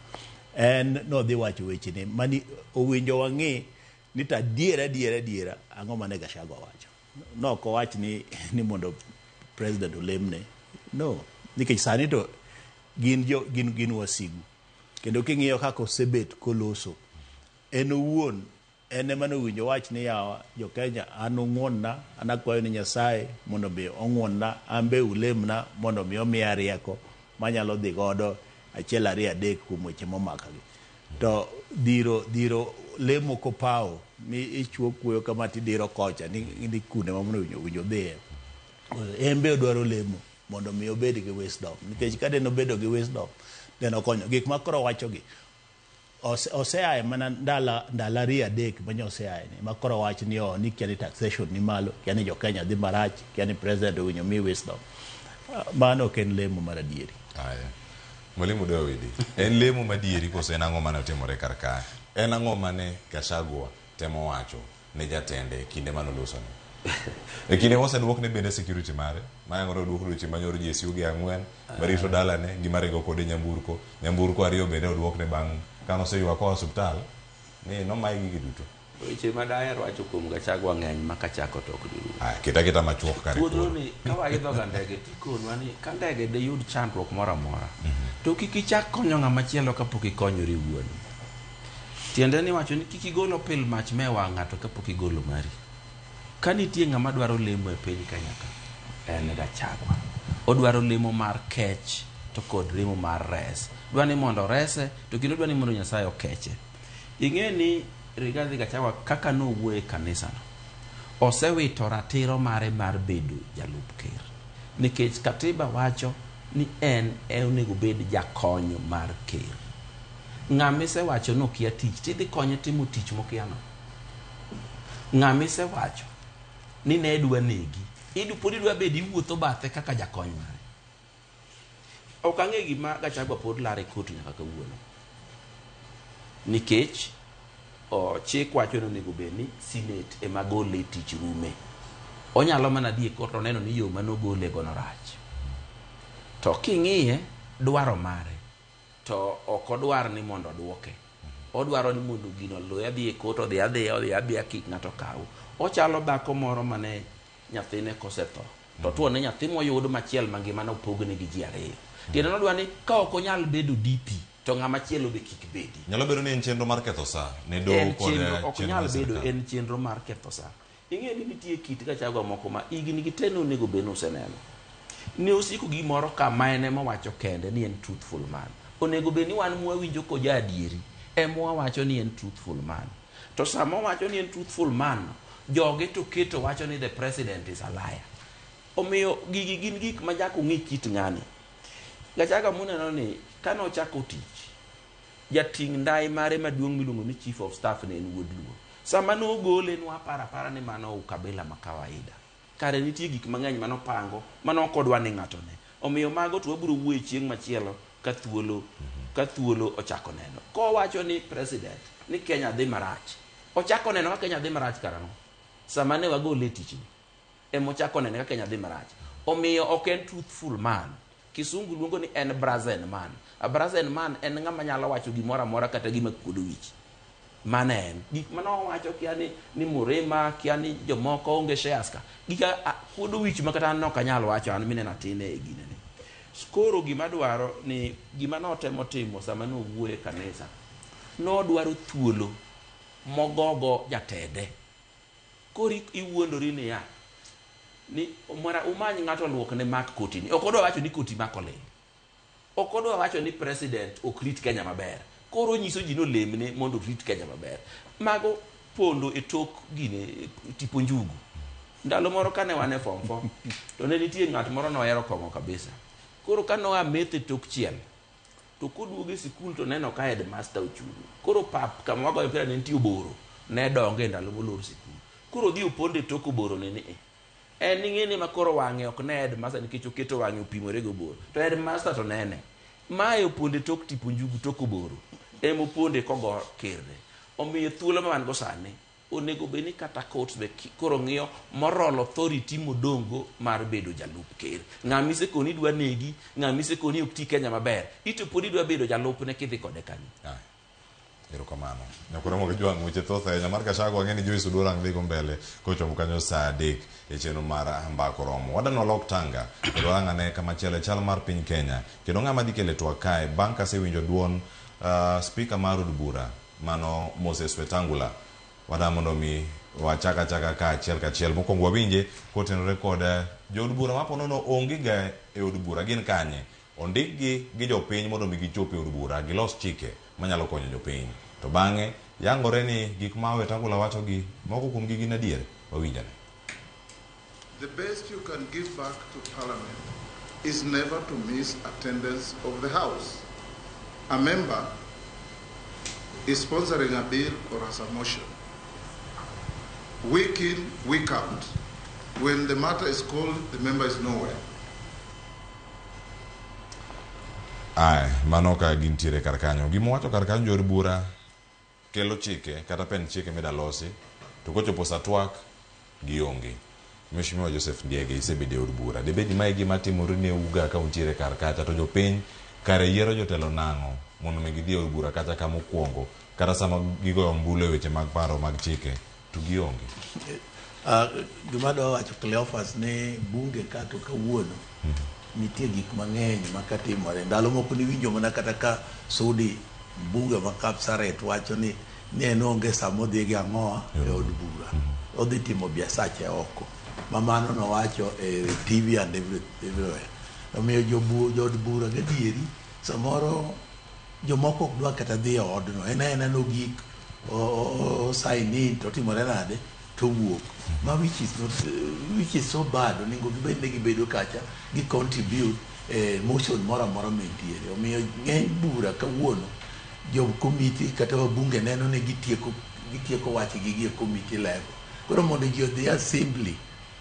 En nodhi wacho wechene mani owinjo wang'i ni to adiera ang'o mane Gachagua wacho. Nok owach ni mondo president olemne. No, nikech sani to gin wasigu. Kendo king'iyo kaka osebet koloso, en owuon en ema nowinjo wach ni yawa jo Kenya an ung'wonna, an akwayo ni Nyasaye mondo mi ong'wonna, an be ulemna mondo mi omiya rieko manyalo dhi godo 1 2 3 kuom weche momakagi. To dhiro lemo kopawo mi ichuo kuoyo kama tidiro kocha ni kunde ma mondo owinjo dhiye. En be odwaro lemo mondo mi obed gi wisdom, nikech ka deno bedo gi wisdom deno konyo gik ma koro wachogi. Oseaye mana ndala 2 3 manye oseaye ni ma koro wach ni ni kia ni taxation ni malo, kia ni jo Kenya dhi marach, kia ni president owinjo mi wisdom. Mano ok en lemo mar adieri. Aya. Mwalimu Dawidi, en lemo madieri koso en ang'o mane otimore kar kae? En ang'o mane Gachagua temo wacho ne jatende kinde mane olosone? E kinde moseduokne bende security mare, mayangore oduok weche manyoro GSU gi 4, marito dalane, gi maringo kode nyamburko 2 bende oduokne bang' kane oseywak koa osiptal ni nomaye gigi duto. Weche ma daher wacho kuom Gachagua ng'eny ma kachako to ok dirum. Keta machuok kare. Thuolo ni ka waidho ga ndege tikonwa ni ka ndege deyud chandruok moro amora, to kik ichak konyo ng'ama chielo kapok ikonyori iwuon. Tiende ni wacho ni kik igol opil mach me wang' ng'ato kapok igolo mari. Ka nitie ng'ama dwaro lemo e piny Kenya ka, en Gachagua. Odwaro lemo mar kech to kod lemo mar res. Dwa ni mondo orese to kendo dwa ni mondo Nyasaye okeche. Ing'e ni Rigathi Gachagua kaka nowuoyo e kanisano, osewito ratiro mare mar bedo jalup ker. Nikech katiba wacho ni en e onego bed jakony mar ker. Ng'ama isewacho ni okia tich, tidhi konye timo tich mokiano. Ng'ama isewacho ni ne dwa negi, pod idwa bedo iwuotho bathe kaka jakony mare. Ok ang'e gima Gachagua pod lare kot nyaka kawuono. Nikech chik wacho ni onego bed ni Senate ema gole tich rume. Onyalo mana dhi e kot oneno ni yo manogole go no rach. To king'iye dwaro mare to ok odwar ni mondo oduoke. Odwaro ni mondo gino oluwe dhi e kot odhi adhiya odhi adhiya kik ng'ato kaw. Ochalo dhako moro mane nyathine kosetho to tuo ne nyathi moyud machiel mangima nopogne gi ji ariyo. Tiende nodwa ni ka ok onyal bedo DP to ng'ama chielo be kik bedi. Nyalo bedo ni en chenro mar ketho sa ne doho kod ok nyal bedo en chenro mar ketho sa. Ing'e ni nitie kit Gachagua moko ma higni gi te nonego bed ni useneno. Ne osiko gimoro kama en ema wacho kende ni en truthful man. Onego bed ni wan mwawinjo koja adieri ema wawacho ni en truthful man. To sama owacho ni en truthful man, joge to keto wacho ni the president is a liar. Omiyo gigi gin gik ma nyaka ung'i kit ng'ani. Gachagua muneno ni kane ochako tich, jating' ndai mare maduong' miluongo ni chief of staff ne en wuod Luo. Sama nogole nwaparo apara ni mano ukabila ma kawaida. Kare nitie gik mang'eny manopango mane ok odwa ni ng'ato ne. Omiyo mago to wabiro wuoye chieng' machielo ka thuolo ochako neno. Kowacho ni president ni Kenya dhi marach. Ochako neno ka Kenya dhi marach karang'o? Sama ne wagole e tichni. Emochako neno ka Kenya dhi marach. Omiyo ok en truthful man. Kisungu luongo ni en brazen man. A brazen man en ng'ama nyalo wacho gimoro amora kata gima kuodo wich. Mano en. Gik mane owacho kia ni Murima, kia ni jomoko onge shares ka. Gika kuodo wich ma kata an ok anyal wacho an mineno atin e ginene. Koro gima dwaro ni gima notemo timo sama nowuoyo e kanisa, nodwaro thuolo mogogo jatende. Koro iwuondori niya, ni mara umany ng'ato luokne mak kotini. Ok odwa wacho ni koti mak olil. Ok odwa wacho ni president ok rit Kenya maber. Koro onyiso ji ni olemne mondo orit Kenya maber. Mago pondo e tok gine tipo njugu. Ndalo moro kane wan e form 4, to ne nitie ng'at moro nohero kong'o kabisa. Koro ka noa metho e tok chiel, to koduogo e sikul to neno ka headmaster ochung'. Koro pap kama wagoyo mpira ne nitie oboro, ne donge ndalo molor sikul. Koro odhi opondo e tok oboro ne ni en ing'e ni ma koro wang'e ok ne headmaster nikech oketo wang'e opimore gi oboro. To headmaster to nene. Mae opondo e tok tipo njugu tok oboro. Ema oponde kogo kerne. Omiyo thuolo ma wan go sani, onego bed ni kata courts be koro ng'iyo moral authority modongo mar bedo jalup ker. Ng'ama isekoni idwa negi, ng'ama isekoni ok ti Kenya maber, ito pod idwa bedo jalupne kidhi kode kanyo. Erokamano. Nyakoro mogo jwang' weche thoth ahinya mar Gachagua ang'e ni Joyce Oduor ang' dhigo mbele kochopo kanyo saa 3 e chenro mar Mbaka Oromo. Wadwa walok tanga kendo warang ane kamachielo e chal mar piny Kenya. Kendo ng'ama dhi kele twak kae bang' kasewinjo duond speaker mar od bura mano Moses Wetangula. Wadwa mondo mi wachak achaka ka achiel kachiel. Mokwongo wawinje kotenore kod jood bura ma ponono onge ga e od bura gin kanye. Ondikgi gi jopiny mondo mi gichop e od bura gilos chike manyalo konyo jopiny. To bang'e yangore ni gik ma Wetangula wacho gi moko kuom gi gin adier. Wawinjane. The best you can give back to Parliament is never to miss attendance of the House. A member is sponsoring a bill or has a motion. Week in, week out. When the matter is called, the member is nowhere. Aye, mano ka gintiere kar kanyo. Gima wacho kar kanyo jood bura kelo chike kata pen chike mida losi to kochopo sa twak gionge. Mheshimiwa Joseph Ndiege isebedo e od bura. Debed ni mae gima timore ne uga ka untiere kar kacha to jopiny kare yiero jotelo nang'o mondo mi gidhi e od bura kata kama okwongo kata sama gigoyo ombulu e weche mag paro mag chike to gionge. Gima adwa wacho Cleophas ni bunge ka to kawuono nitie gik mang'eny ma katimore. Ndalo moko niwinjo mana kata ka Sudi mbunge ma Kapsaret wacho ni Ni en onge sama odhi gi ang'owa e od bura. Odhi timo biasache oko. Ma mano nowacho e TV and everywhere. Omiyo jood bura gadieri samoro jomoko ok dwa kata dhi e odno. En aena nogik o sign in to otimore nade to owuok. Ma which is not, which is so bad. Onego gibed ni gibedo kacha gi contribute e motion moro amora mantiere. Omiyo ng'eny bura kawuono jo committee kata wabunge neno ni gitieko wachgi gi e committee level. Koro mondo ji odhi assembly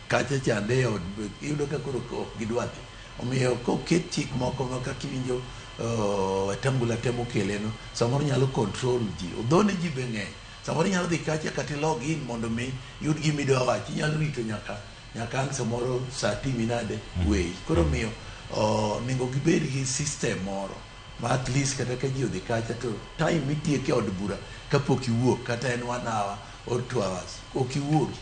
kacha chande e od iyudo ka koro ok gidwa dhi. Omiyo koket chik moko ma kaka iwinjo Wetangula temo keleno, samoro nyalo control ji. Odhone ji be ng'eny. Samoro inyalo dhi kacha kata i log in mondo mi yud gima idwa wacho. Inyalo rito nyaka ang' samoro sa timi nade weyi. Koro omiyo onego gibed gi system moro ma at least kata ka ji odhi kacha to time mitieko e od bura kapok iwuok kata en 1 hour or 2 hours ok iwuogi.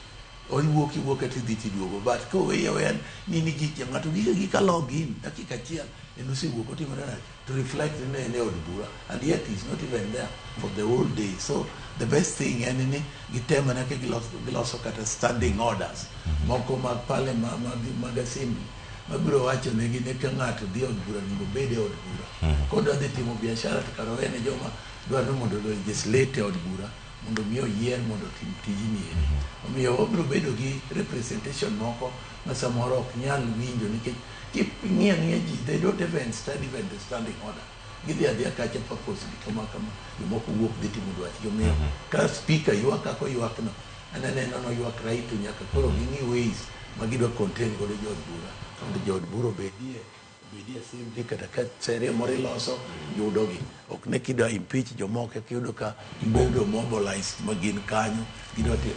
Iwuok iwuok kata idhi tiduogo. But koweyi aweya ni gik ng'ato gik agika log in dakika achiel en osewuok otimore nade to reflect ni en e od bura and yet he's not even there for the whole day. So the best thing en ni gitem mana ka giloso kata standing orders moko mag parliament mag assembly mabiro wacho negi ni ka ng'ato dhi e od bura onego obed e od bura. Kodwa dhi timo biashara to kara owene joma dwaro ni mondo legislate e od bura mondo mi oyier mondo otim tijni eri. Omiyo wabiro bedo gi representation moko ma samoro ok nyal winjo nikech king'iyo ang'iya ji they don't even study even the standing order. Gidhi adhiya kacha purposely kama kama jomoko wuok dhi timo dwachgi. Omiyo ka speaker ywak kaka oywak no an aneno noywak right to nyaka koro ging'i ways ma gidwa contain godo jood bura mondo jood bura obedie assembly kata ka sheria moro iloso yudogi. Ok ne kidwa impeach jomoko eka ka gibedo mobilized ma gin kanyo gidwa ti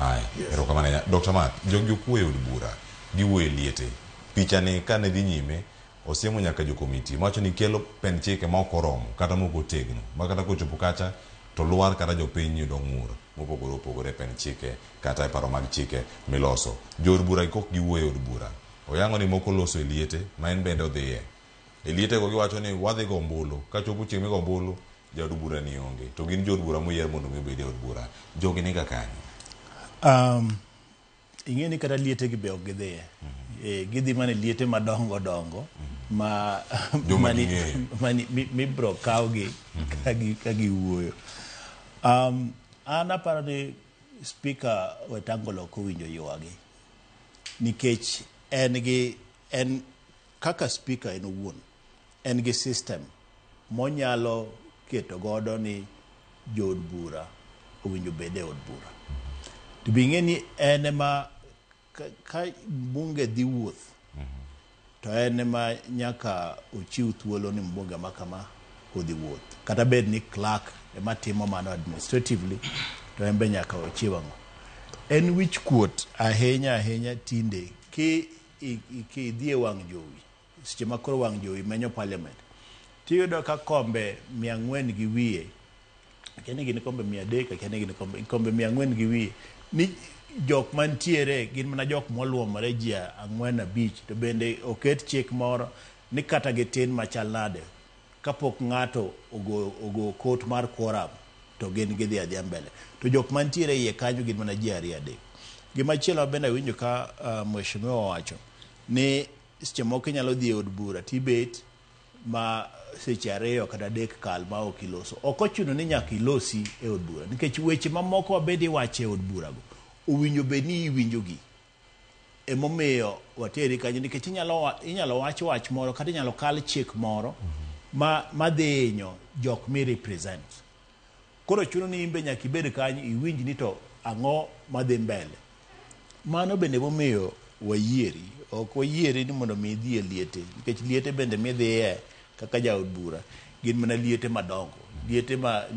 Aya, erokamano ahinya. Dr. Mark, jogi ok wuo e od bura, giwuoyo e liete. Pichani kane dhi nyime, osiemo nyaka jo komiti mawacho ni kelo pend chike ma ok oromo kata ma ok otegno ma kata kochopo kacha to lwar kata jopiny yudo ng'ur mopogore opogore e pend chike kata e paro mag chike miloso. Jo od bura gi kok giwuoyo e od bura. Oyango ni moko loso e liete ma en bende odhiye. E liete go giwacho ni wadhi go ombulu. Kachopo chieng' migo ombulu, jaod bura ni onge. To gin jood bura moyier mondo mi obed e od bura. Jogi niga kanyo. Ing'e ni kata liete gi be ok gidhiye. Gidhi mana e liete madongo dongo ma Joma ging'eyo. mani mibro kawgi ka giwuoyo. An aparo ni Speaker Wetangula ok owinjo ywagi nikech en kaka speaker en owuon en gi system monyalo keto godo ni jood bura owinjo bed e od bura. To be ing'e ni en ema ka mbunge dhi wuoth to en ema nyaka ochiw thuolo ni mbunge ma kama odhi wuoth. Kata bed ni clerk ema timo mano administratively to en be nyaka ochiw ang'o. En wich kuot ahinya ahinya tinde ki idhi e wang' jowi seche ma koro wang' jowi menyo parliament tiyudo ka kombe 400 gi wiye akia ni gin kombe 300 akia ni gin kombe 400 gi wiye ni jok mantiere gin mana jok moluomore ji 4 5 to bende oket chik moro ni kata gitin machal nade kapok ng'ato ogo kot mar quorum to gin gidhi adhiya mbele to jok mantiere iye kanyo gin mana ji 2 3. Gimachielo bende awinjo ka mheshimiwa owacho ni seche moko inyalo dhi e od bura tibet ma seche 2 kata 3 kal ma ok iloso. Ok ochuno ni nyaka ilosi e od bura nikech weche mamoko wabende iwacho e od burago owinjo bed ni iwinjogi. Emomiyo wateri kanyo nikech inyalo wach wach moro kata inyalo kal chik moro ma dhi hinyo jok mi represent. Koro chuno ni in be nyaka ibed kanyo iwinj ni to ang'o madhi mbele. Mano bende momiyo wayieri. Ok wayieri ni mondo mi idhi e liete nikech liete bende midhiye kaka jaod bura gin mana liete madongo.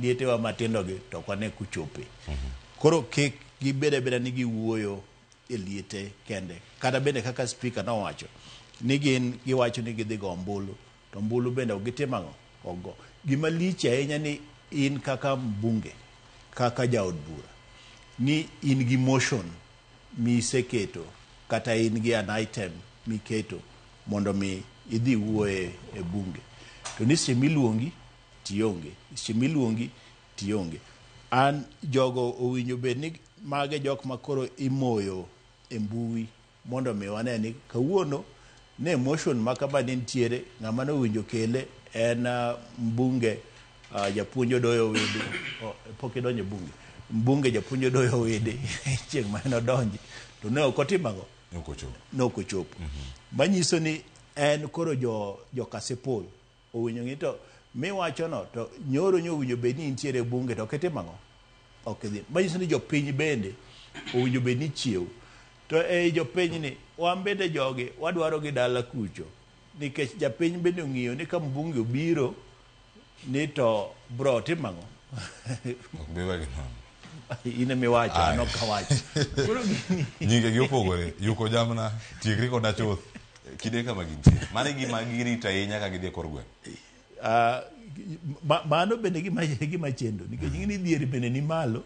Lietewa matindo gi to ok wane kuchope. Koro kik gibed abeda ni giwuoyo e liete kende. Kata bende kaka speaker nowacho ni gin giwacho ni gidhi go ombulu to ombulu bende ok gitim ang'o? Ok go. Gima lich ahinya ni in kaka mbunge kaka jaod bura ni in gi motion miseketo kata in gi an item miketo mondo mi idhi wuoye e bunge to ni seche miluongi tionge, seche miluongi tionge. An jogo owinjo bed ni mage jok ma koro imoyo e mbui mondo mi wane ni kawuono ne motion ma kama ne nitiere ng'ama ne owinjo kele en mbunge japuonj Odoyo Owidi. Pok idonjo e bunge. Mbunge japuonj Odoyo Owidi chieng' mane odonji to ne ok otimo ang'o? Ne ok ochopo. Manyiso ni en koro jo Kasipul owinjo ng'i to miwachono to nyoro nyo owinjo bed ni intiere e bunge to ok itimo ang'o? Ok idhi. Manyiso ni jopiny bende owinjo bed ni chiew. To ei jopiny ni wan bende jogi wadwaro gi dala kucho nikech japiny bende ong'iyo ni ka mbunge obiro ni to bro timo ang'o? Ok bi wegi nono. In ema iwacho, an ok awacho. Koro gini Nyinge gi opogore. Yuko jamna, tiekri koda chuth. Kinde kama gintie. Mano e gima girito ahinya ka gidhi e kor gweng'. Mano bende gima chendo nikech ing'e ni dhier bende ni malo,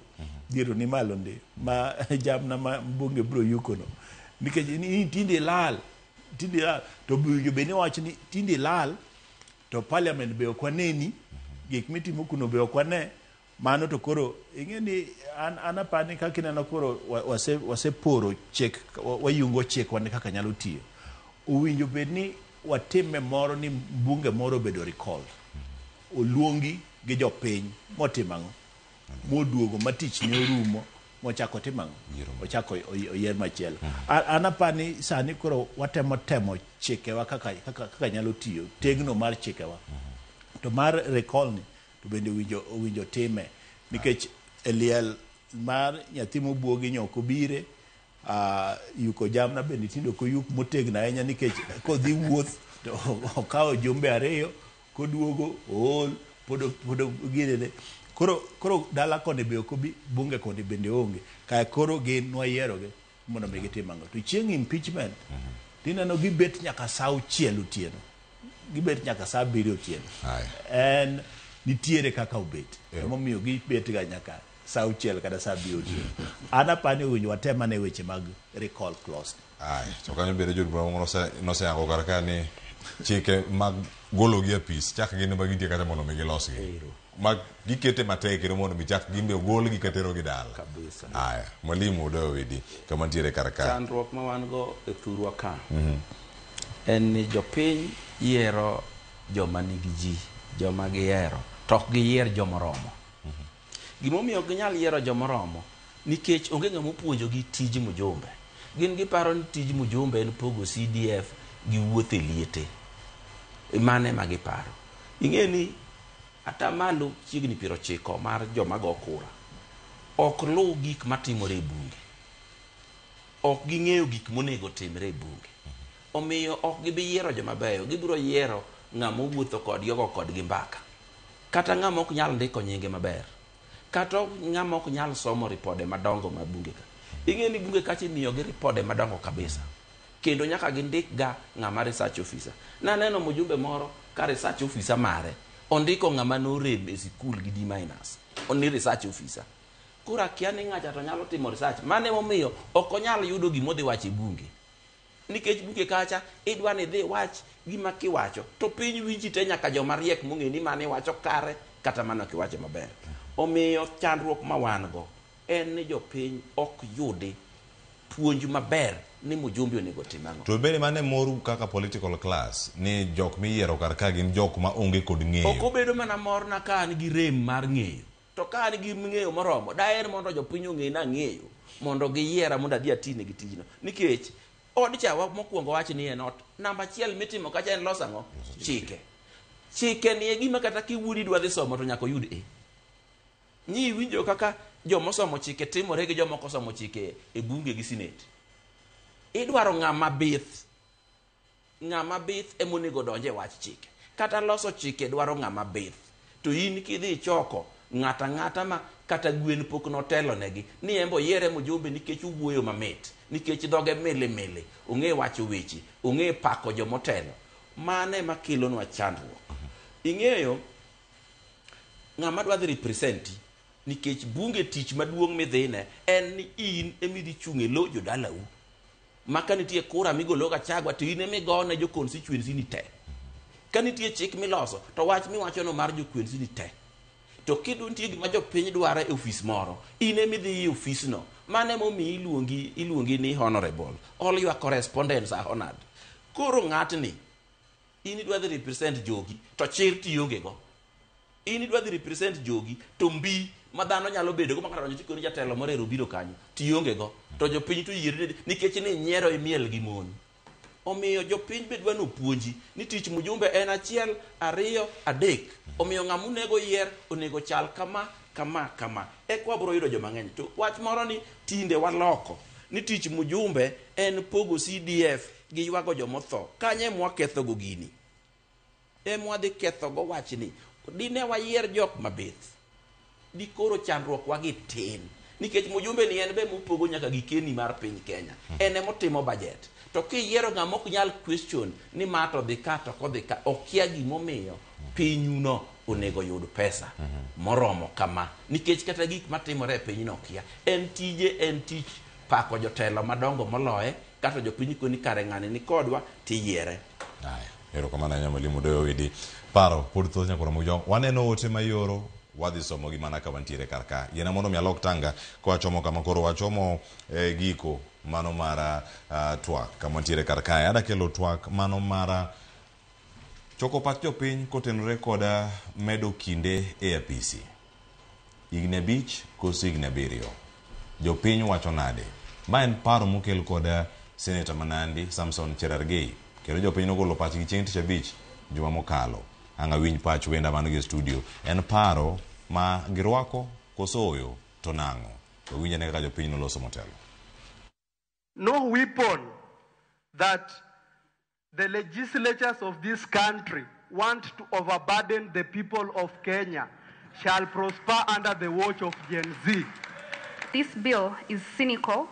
dhier ni malo ndi ma jamna ma mbunge bro yuko no nikech ni tinde lal, tinde lal to winjo bende wach ni tinde lal to parliament be ok waneni, gik mitimo kuno be ok wane. Mano to koro ing'e ni an apani kaka ineno koro waseporo chik, wayungo chik wane kaka nyalo tiyo. Owinjo bed ni watime moro ni mbunge moro obedo recalled, oluongi gi jopiny motimo ang'o, moduogo ma tich ne orumo mochako timo ang'o, ochako oyier machielo. An apani sani koro watemo temo chikewa kaka nyalo tiyo, tegno mar chikewa. To mar recall ni to bende owinjo time nikech e liel mar nyathi mobuogi nyok obire, yuko jamna bende tinde ok oyuk motegno ahinya nikech kodhi wuoth to okawo jumbe 2 koduogo ool pod ginene. Koro dala koni be ok obi, bunge koni bende onge. Kae koro gin nwayierogi mondo mi gitim ang'o. To chieng' impeachment tineno gibet nyaka saa 6 otieno, gibet nyaka saa 7 otieno. En nitiere kaka obet. Emomiyo gibet ga nyaka saa 6 kata saa 7 otieno. An apani owinjo watem ane weche mag recall clause. Ai, to kanyo bende jod bura moko noseyango kar ka ni chike mag gologi e apis chak gin ema gintie kata mondo mi gilosgi. Ma gikete matek kendo mondo mi chak gin be ogolgi katerogi dala. Kabisa. Aya, mwalimu Odoyo Owidi kama nitiere kar ka. Chandruok ma wan go e thurwa ka en ni jopiny yiero joma nigi ji, joma gihero, to ok giyier jomoromo. Gimomiyo ok ginyal yiero jomoromo nikech onge ng'ama opuonjogi tij mjumbe. Gin giparo ni tij mjumbe en pogo CDF gi wuoth e liete. Mano ema giparo. Ing'e ni atamalo chiegni 90 mar joma go kura ok luw gik matimore e bunge. Ok ging'eyo gik monego timre e bunge. Omiyo ok gibi yiero joma beyo, gibiro yiero ng'ama owuotho kodgi ogo kodgi mbaka. Kata ng'ama ok nyal ndiko nyinge maber. Kata ng'ama ok nyal somo ripode madongo mag bunge ka. Ing'e ni bunge kacha imiyogi ripode madongo kabisa. Kendo nyaka gindik ga ng'ama research officer. Naneno mjumbe moro ka research officer mare ondiko ng'ama norem e sikul gi D minus. Ni research officer. Koro akia ni ng'acha to nyalo timo research. Mano emomiyo ok onyal yudo gima odhi wacho e bunge. Nikech bunge kacha idwa ni idhi wach gima kiwacho to piny winji te nyaka joma riek mong'e ni mane iwacho kare kata mano ok iwacho maber. Omiyo chandruok ma wan go en ni jopiny ok yudi puonj maber ni mjumbe onego tim ang'o. To bende mano e moru kaka political class ni jok miyiero kar ka gin jok ma onge kod ng'eyo. Ok obedo mana morna ka an gi rem mar ng'eyo. To ka an gi ng'eyo moromo, daher mondo jopiny ong'e ni ang'eyo mondo giyiera mondo adhi atinegi tijno. Nikech od cha mokwongo wach ni en ot namba 1 mitimo kacha en loso ang'o? Chike. Chike ni e gima kata kiwuodi idwa dhi somo to nyaka oyud A. Ni iwinjo kaka jomosomo chike timore gi joma ok osomo chike e bunge gi senate. Idwaro ng'ama bith. Ng'ama bith emonego donje wach chike. Kata loso chike dwaro ng'ama bith. To in kidhi ichoko ng'ata ng'ata ma kata gwen pok notelo negi ni embo yiere mjumbe nikech owuoyo mamit, nikech dhoge mili mili, ong'e wacho weche, ong'e pako jomotelo. Mano ema kelonwa chandruok. Ing'eyo ng'ama dwa dhi representi nikech bunge tich maduong' midhine en ni in emidhi chung' e lo jodalau. Ma ka nitie kura migolo Gachagua to in emigone jo constituency ni te. Ka nitie chik miloso to wach miwachono mar jo constituency ni te. To kiduntie gima jopiny dwaro e ofis moro, in ema idhi e ofisno. Mano emomiyo iluongi iluongi ni honorable. All your correspondents are honored. Koro ng'atni, in idwa dhi represent jogi, to chir tionge go. In idwa dhi represent jogi, to mbi ma dhano nyalo bedo go makata donjo tikoni jatelo moro ero obiro kanyo, tionge go. To jopiny to yieri nikech ni nyiero imiel gi mon. Omiyo jopiny be dwa nopuonji ni tich mjumbe en 1, 2, 3. Omiyo ng'ama onego yier onego chal kama, kama, kama. Eka wabiro yudo joma ng'eny. To wach moro ni tinde waloko ni tich mjumbe en pogo CDF gi ywago jomotho. Kanyo ema wakethogo gini. Ema wadhi kethogo wachni. Dine wayier jok mabith, dikoro chandruok wagi tin. Nikech mjumbe ni en be mopogo nyaka gikeni mar piny Kenya. En emotimo budget. To kiyiero ng'ama ok nyal question ni ma to dhi ka to kodhi ka, okia gimomiyo pinyuno onego yud pesa moromo kama. Nikech kata gik matimore e pinyno okia. En tije, en tich pako jotelo madongo moloye, kata jopiny koni kare ng'ani ni kodwa tiyiere. Aya, erokamano ahinya mwalimu Doyo Owidi. Paro pod thoth nyakoro Mujong. Waneno ote mayoro wadhi somogi mana ka wantiere kar ka. Yiena mondo mi alok tanga kwachomo kama koro wachomo giko mano mar twak kama wantiere kar kae. Ada kelo twak mano mar choko pach jopiny kotenore kod medo kinde e apisi. Higni 5 koso higni 7. Jopiny wacho nade? Ma en paro mokel kod Seneta ma Nandi Samson Cherargei. Kendo jopiny nogolo pachgi chieng' tich abich juma mokalo. Ang' awinj pach wenda man gi e studio. En paro ma girwako koso oyo to nang'o? Wawinj ane kaka jopiny noloso motelo. No weapon that the legislatures of this country want to overburden the people of Kenya shall prosper under the watch of Gen Z. This bill is cynical,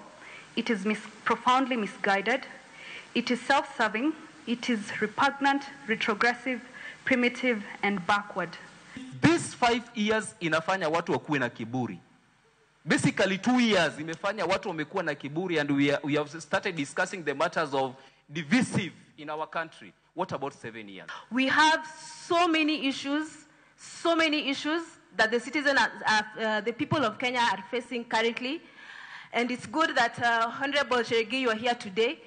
it is profoundly misguided, it is self-serving, it is repugnant, retrogressive, primitive, and backward. This 5 years inafanya watu wakuwe na kiburi. Basically 2 years imefanya watu wamekuwa na kiburi, and we have started discussing the matters of divisive in our country. What about 7 years? We have so many issues that the citizens, the people of Kenya are facing currently. And it's good that Honorable Cherargei, you are here today.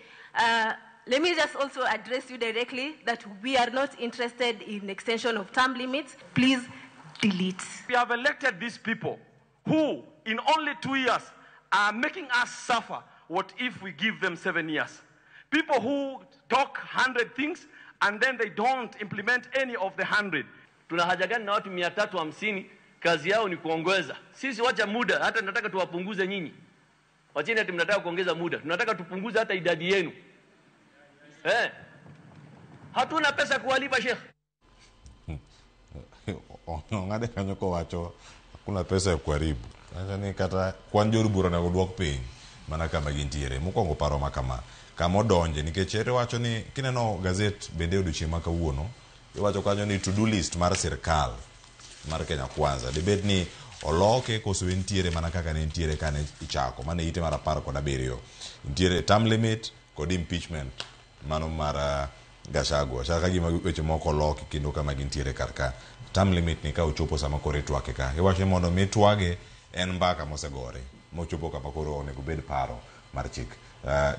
Let me just also address you directly that we are not interested in extension of term limits. Please delete. We have elected these people who, in only 2 years, are making us suffer. What if we give them 7 years? People who talk 100 things and then they don't implement any of the 100. Tuna haja gani na watu 350 kazi yao ni kuongeza? Sisi wacha muda, hata tunataka tuwapunguze nyinyi. Wacheni ati mnataka kuongeza muda. Tunataka tupunguze hata idadi yenu. Hatuna pesa kuwalipa Sheikh. Ong'ade kanyo kowacho hakuna pesa ya kuharibu. Sasa ni kata kwan jor bura onego duok piny mana kama gintiere. Mokwongo paro ma kama kama odonje nikech ere wacho ni kineno gazet bende odiochieng' ma kawuono iwacho kanyo ni to do list mar sirkal mar Kenya Kwanza dibed ni oloke koso entiere mana kaka ne entiere kane ichako mane ite mar 17 nitiere term limit kod impeachment mano mar Gachagua. Chaka gima weche moko oloki kendo kama gintiere kar ka. Term limit ni ka ochopo sama koro itwake ka iwacho ni mondo mi twage en mbaka mosegore mochopo kama koro onego bed paro mar chik.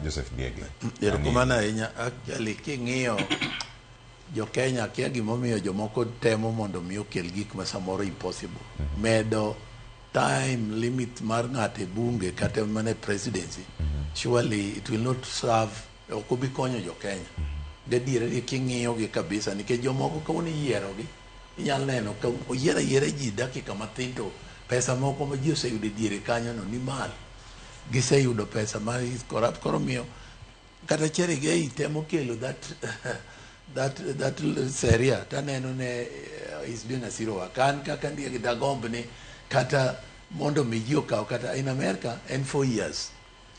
Joseph Biegi. Erokamano ahinya. Actually king'iyo jo Kenya kia gimomiyo jomoko temo mondo mi okel gik ma samoro impossible. Medo time limit mar ng'ato e bunge kata mana e presidency. Surely it will not serve, ok obi konyo jo Kenya. Gadier king'iyo gi kabisa nikech jomoko kawuono iyiero gi inyalo neno ka oyiero ayiera ji dakika mathin to pesa moko ma ji oseyudo e diere kanyo no ni malo. Giseyudo pesa ma is corrupt. Koro miyo kata Cherargei temo kelo that seria taneno ne is doing a zero work. An kaka ndiye dagomb ni kata mondo mi ji okaw kata in America en 4 years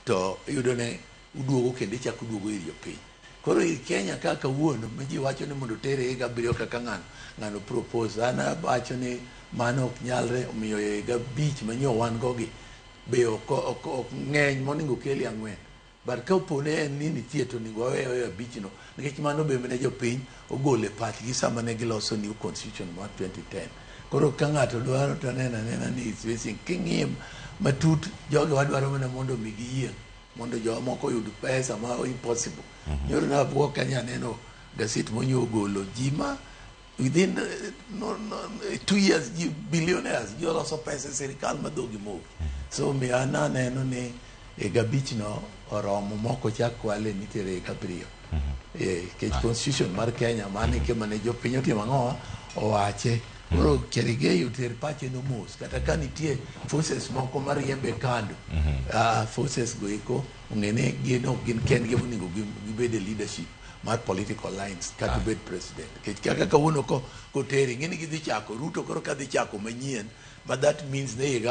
to iyudo ne uduogo kendo ichako uduogo ir jopiny. Koro ir Kenya kaka kawuono ma ji wacho ni mondo tere higa 7 kaka ng'ano propose. An awacho ni mano ok nyalre, omiyo higa 5 manyo wan go gi be ok ng'eny monego keli 4. But ka opo ne en ni nitie to onego wawe 5 no nikech mano be ne jopiny ogolo e pachgi sama ne giloso new constitution mar 2010. Koro ka ng'ato dwaro to aneno anena ni it's wasting. King'iye matut, jogi wadwaro mana mondo mi giyieng', mondo jomoko oyud pesa ma impossible. Nyoro nabuok kanyo aneno gaset monyo ogolo ji ma within no, no, 2 years ji billionaires, ji oloso pesa e sirikal ma dhogi moki. So omiyo an aneno ni higa 5 no oromo, moko chak kwale nitere higa 7. Nikech constitution mar Kenya mano e kama ne jopiny otimo ang'owa owache. Koro Cherigei oter pache no mos, kata ka nitie forces moko mariembe kando, forces go eko ong'e ni gin ok gin kendgi monego gibed e leadership mar political lines kata obed president. Nikech kaka kawuono ko kotere ing'e ni gidhi chako Ruto, koro ka dhi chako manyien, but that means ni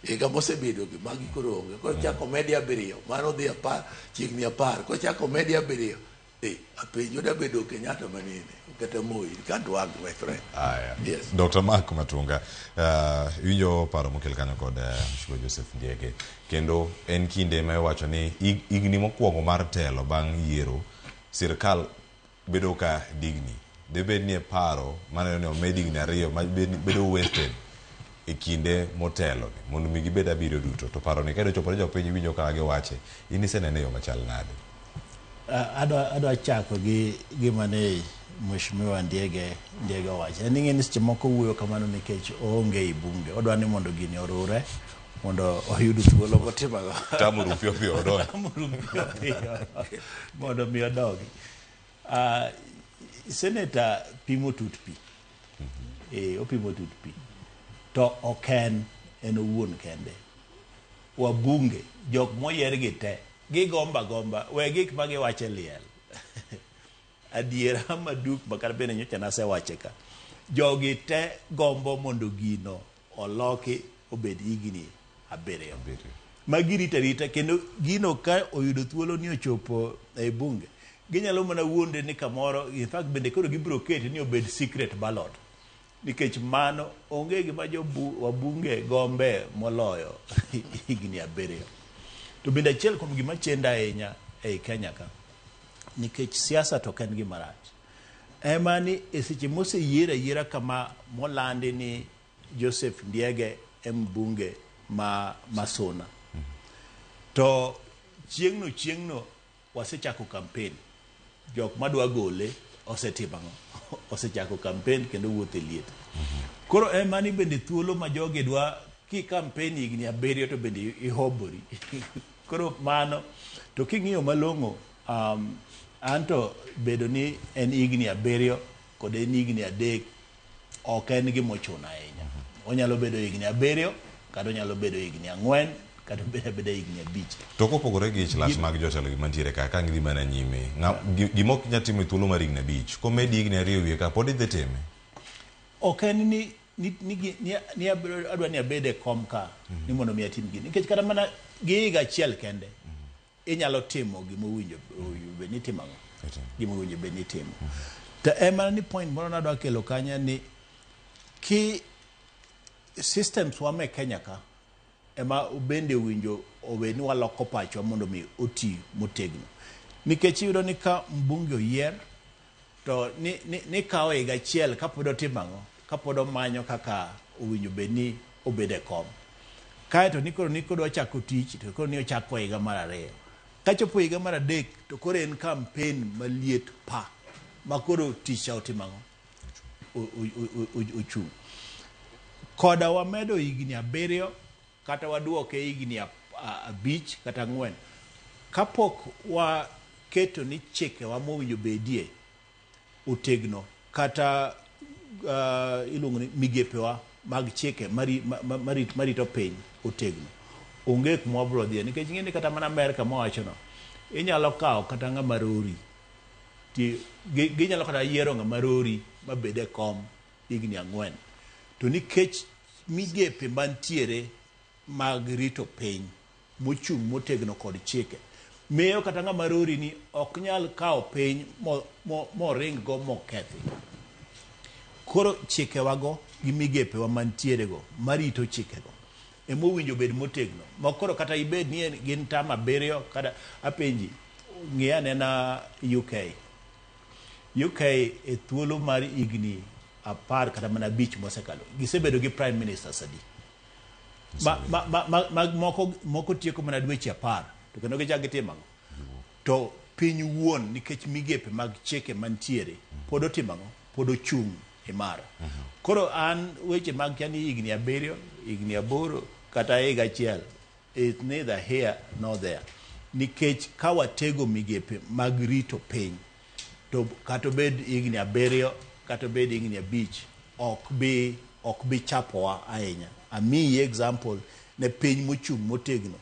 higa mosebedo gi magi koro onge. Koro chako medi 7, mano dhi 10, chiegni 10. Kochako medi 7, apenjo da bedo Kenyatta manene kata Moi. It can't work, my friend. Aya. Yes. Dr. Mark Matunga, iwinjo paro mokel kanyo kod Mheshimiwa Joseph Ndiege. Kendo en kinde ma iwacho ni higni mokwongo mar telo bang' yiero, sirkal bedo ka digni. Debed ni e paro maneno ni omed higni 2 ma bedo wasted e kinde motelo ni mondo mi gibed 7 duto. To paro ni ka ochopo ne jopiny iwinjo kaka giwache, in isenene e yo machal nade? Adwa chako gi gima ne Mheshimiwa Ndiege owacho. En ing'e ni seche moko owuoyo kamano nikech oonge ei bunge. Odwa ni mondo gini orure mondo oyud thuolo motimogo. Tamuru piyo piyo odonj. Tamuru piyo piyo mondo mi odogi. Senator pimo tut pi. Opimo tut pi. To ok en owuon kende. Wabunge, jok moyier gi te, gigomba gomba, we gik ma giwacho e liel. Adiera maduk ma kata bende nyocha nasewache ka. Jogi te gombo mondo gino oloki obed higni 7. Ma girito arita kendo gino ka oyudo thuolo ni ochopo ei bunge, ginyalo mana wuonde ni kamoro, in fact bende koro gibiro kete ni obed secret ballot. Nikech mano onge gima wabunge gombe moloyo higni 7. To bende achiel kuom gima chendo ahinya ei Kenya ka, nikech siasa to ok en gima rach, ema ni e seche moseyier ayiera kama molandi ni Joseph Ndiege e mbunge ma Suna, to chieng'no wasechako campaign. Jok madwa gole osetimo ang'o? Osechako campaign kendo wuotho e liet. Koro ema ni bende thuolo ma jogi dwa ki campaign higni 7 to bende ihobori. Koro mano to king'iyo malong'o, anto bedo ni en higni 7 kod en higni 3 ok en gima ochuno ahinya. Onyalo bedo higni 7 kata onyalo bedo higni 4 kata obedo abeda higni 5. To kopogore gi ich lach mag jotelo gi mantiere ka, ka gidhi mana nyime, gima ok nyal timo e thuolo mar higni 5, komedi higni 2 wiye ka, pod idhi time? Ok en ni adwa ni abed e kom ka ni mondo mi atim gini. Nikech kata mana gi higa achiel kende, inyalo timo gima owinjo bed ni itimo ang'o? Gima owinjo bed ni itimo. To ema ni point moro nadwa kelo kanyo ni ki systems wa me Kenya ka ema bende owinjo owe ni waloko pachwa mondo mi oti motegno. Nikech iyudo ni ka mbunge oyier to ni kawo higa achiel kapod otimo ang'o? Kapod omanyo kaka owinjo bed ni obed e kom. Kaeto ni koro ni kodwa chako tich to koro ni ochako higa mar 2. Kachopo higa mar 3 to koro en campaign maliet pa ma koro tich otimo ang'o? Ochung'. Koda wamedo higni 7 kata waduoke higni 5 kata 4. Kapok waketo ni chikewa mowinjo bedie otegno kata iluongo ni migepewa mag chike marito piny otegno, onge kuma wabiro dhiye. Nikech ing'e ni kata mana Amerka mawachono, inyalo kawo kata ng'ama rori, ginyalo kata yiero ng'ama rori mabed e kom higni 4. To nikech migepe mantiere mag rito piny mochung' motegno kod chike, miyo kata ng'ama rori ni ok nyal kawo piny moring go mokethi. Koro chikewago gi migepewa mantiere go marito chikego emowinjo bed motegno. Ma koro kata ibed ni gin tam 7 kata apenji, ng'i anena UK. UK e thuolo mar higni 10 kata mana 5 mosekalo gisebedo gi prime ministers adi ma moko tieko mana dweche 10 to kendo gichako gitimo ang'o? To piny wuon nikech migepe mag chike mantiere pod otimo ang'o? Pod ochung' imara. Koro an weche mag kia ni higni 7, higni 8 kata higa 1 it's neither here nor there. Nikech ka watego migepe mag rito piny to kata obed higni 7 kata obed higni 5 ok bi chapowa ahinya. Amiyi example ne piny mochung' motegno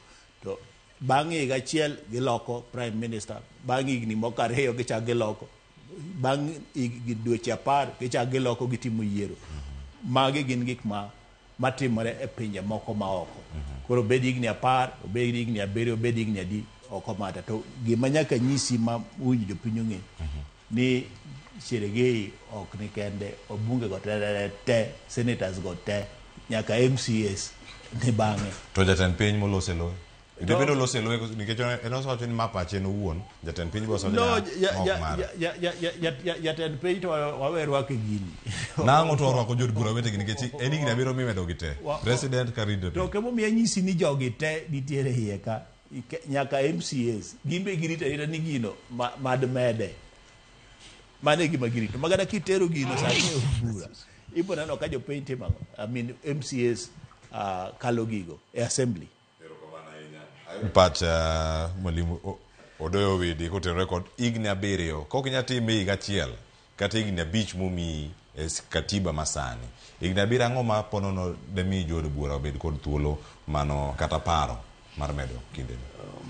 to bang' higa 1 giloko prime minister, bang' higni moko 2 gichako giloko, bang' dweche 10 gichako giloko gitimo yiero. Magi gin gik matimore e pinje moko ma oko. Koro obed higni 10, obed higni 7, obed higni adi oko mata. To gima nyaka nyisi ma winjo jopiny ong'e ni Cherargei ok ni kende, obunge go te, senators go te, nyaka MCAs ni bang'e. To jatend piny molose loyo. Debed olose loyo nikech en osewacho ni ma pache en owuon, jatend piny bo osewacho ni ok mare. Jatend piny to wawe rwako e gini. Nang'o to orwako jood bura wetegi nikech en higni 7 mimedo gi te. President ka rito. To emomiyo anyisi ni jogi te nitiere iye ka, nyaka MCAs gimbe girito arita ni gino mad mede. Mano e gima girito. Magada kitero gino sani e od bura, ibo neno ka jopiny timo ang'o? I mean MCAs kalo gigo e assembly. Pach mwalimu Odoyo Owidi kotenore kod higni 7 kok inyal time higa 1 kata higni 5 momiyi e katiba masani. Higni 7 ang'o ma ponono demi jood bura obed kod thuolo mano kata paro mar medo kindeno?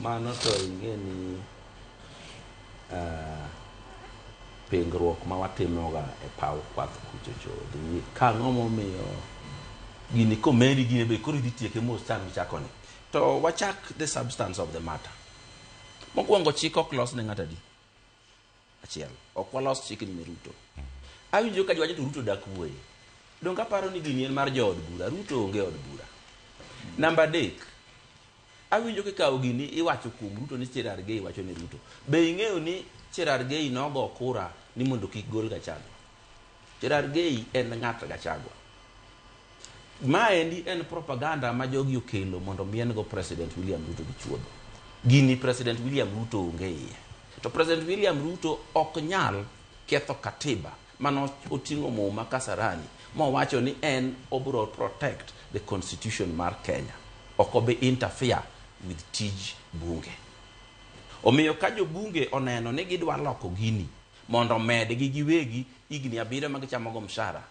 Mano to ing'e ni pingruok ma watimoga e paw kwath kuchocho dhi kang'o momiyo gini komedi gini be koro idhi tieke mos chang michako ni. To wachak the substance of the matter. Mokwongo chik ok los ne ng'ato adi? Achiel. Ok walos chikni ne Ruto. Awinjo ka ji wacho to Ruto dak wuoye. Donge aparo ni gini en mar jood bura. Ruto onge od bura. Namba 3. Awinjo kikawo gini iwacho kuom Ruto ni Cherargei wacho ni Ruto. Be ing'eyo ni Cherargei nogo kura ni mondo kik gol Gachagua? Cherargei en ng'at Gachagua. Maendi en propaganda ma jogi okelo mondo mien go President William Ruto gi chuodho. Gini President William Ruto onge iye. To President William Ruto ok nyal ketho katiba mano oting'o muma Kasarani mowacho ni en obro protect the constitution mar Kenya. Ok obi interfere with tij bunge. Omiyo ka jobunge oneno ni gidwa loko gini mondo omedgi giwegi higni 7 ma gichamogo mshahara,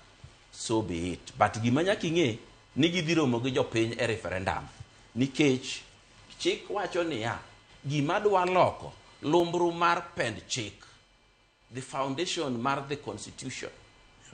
so be it. But gima nyaka ing'e ni gidhi romo gi jopiny e referendum. Nikech chik wacho niya, gima dwa loko lumbru mar pend chik, the foundation mar the constitution,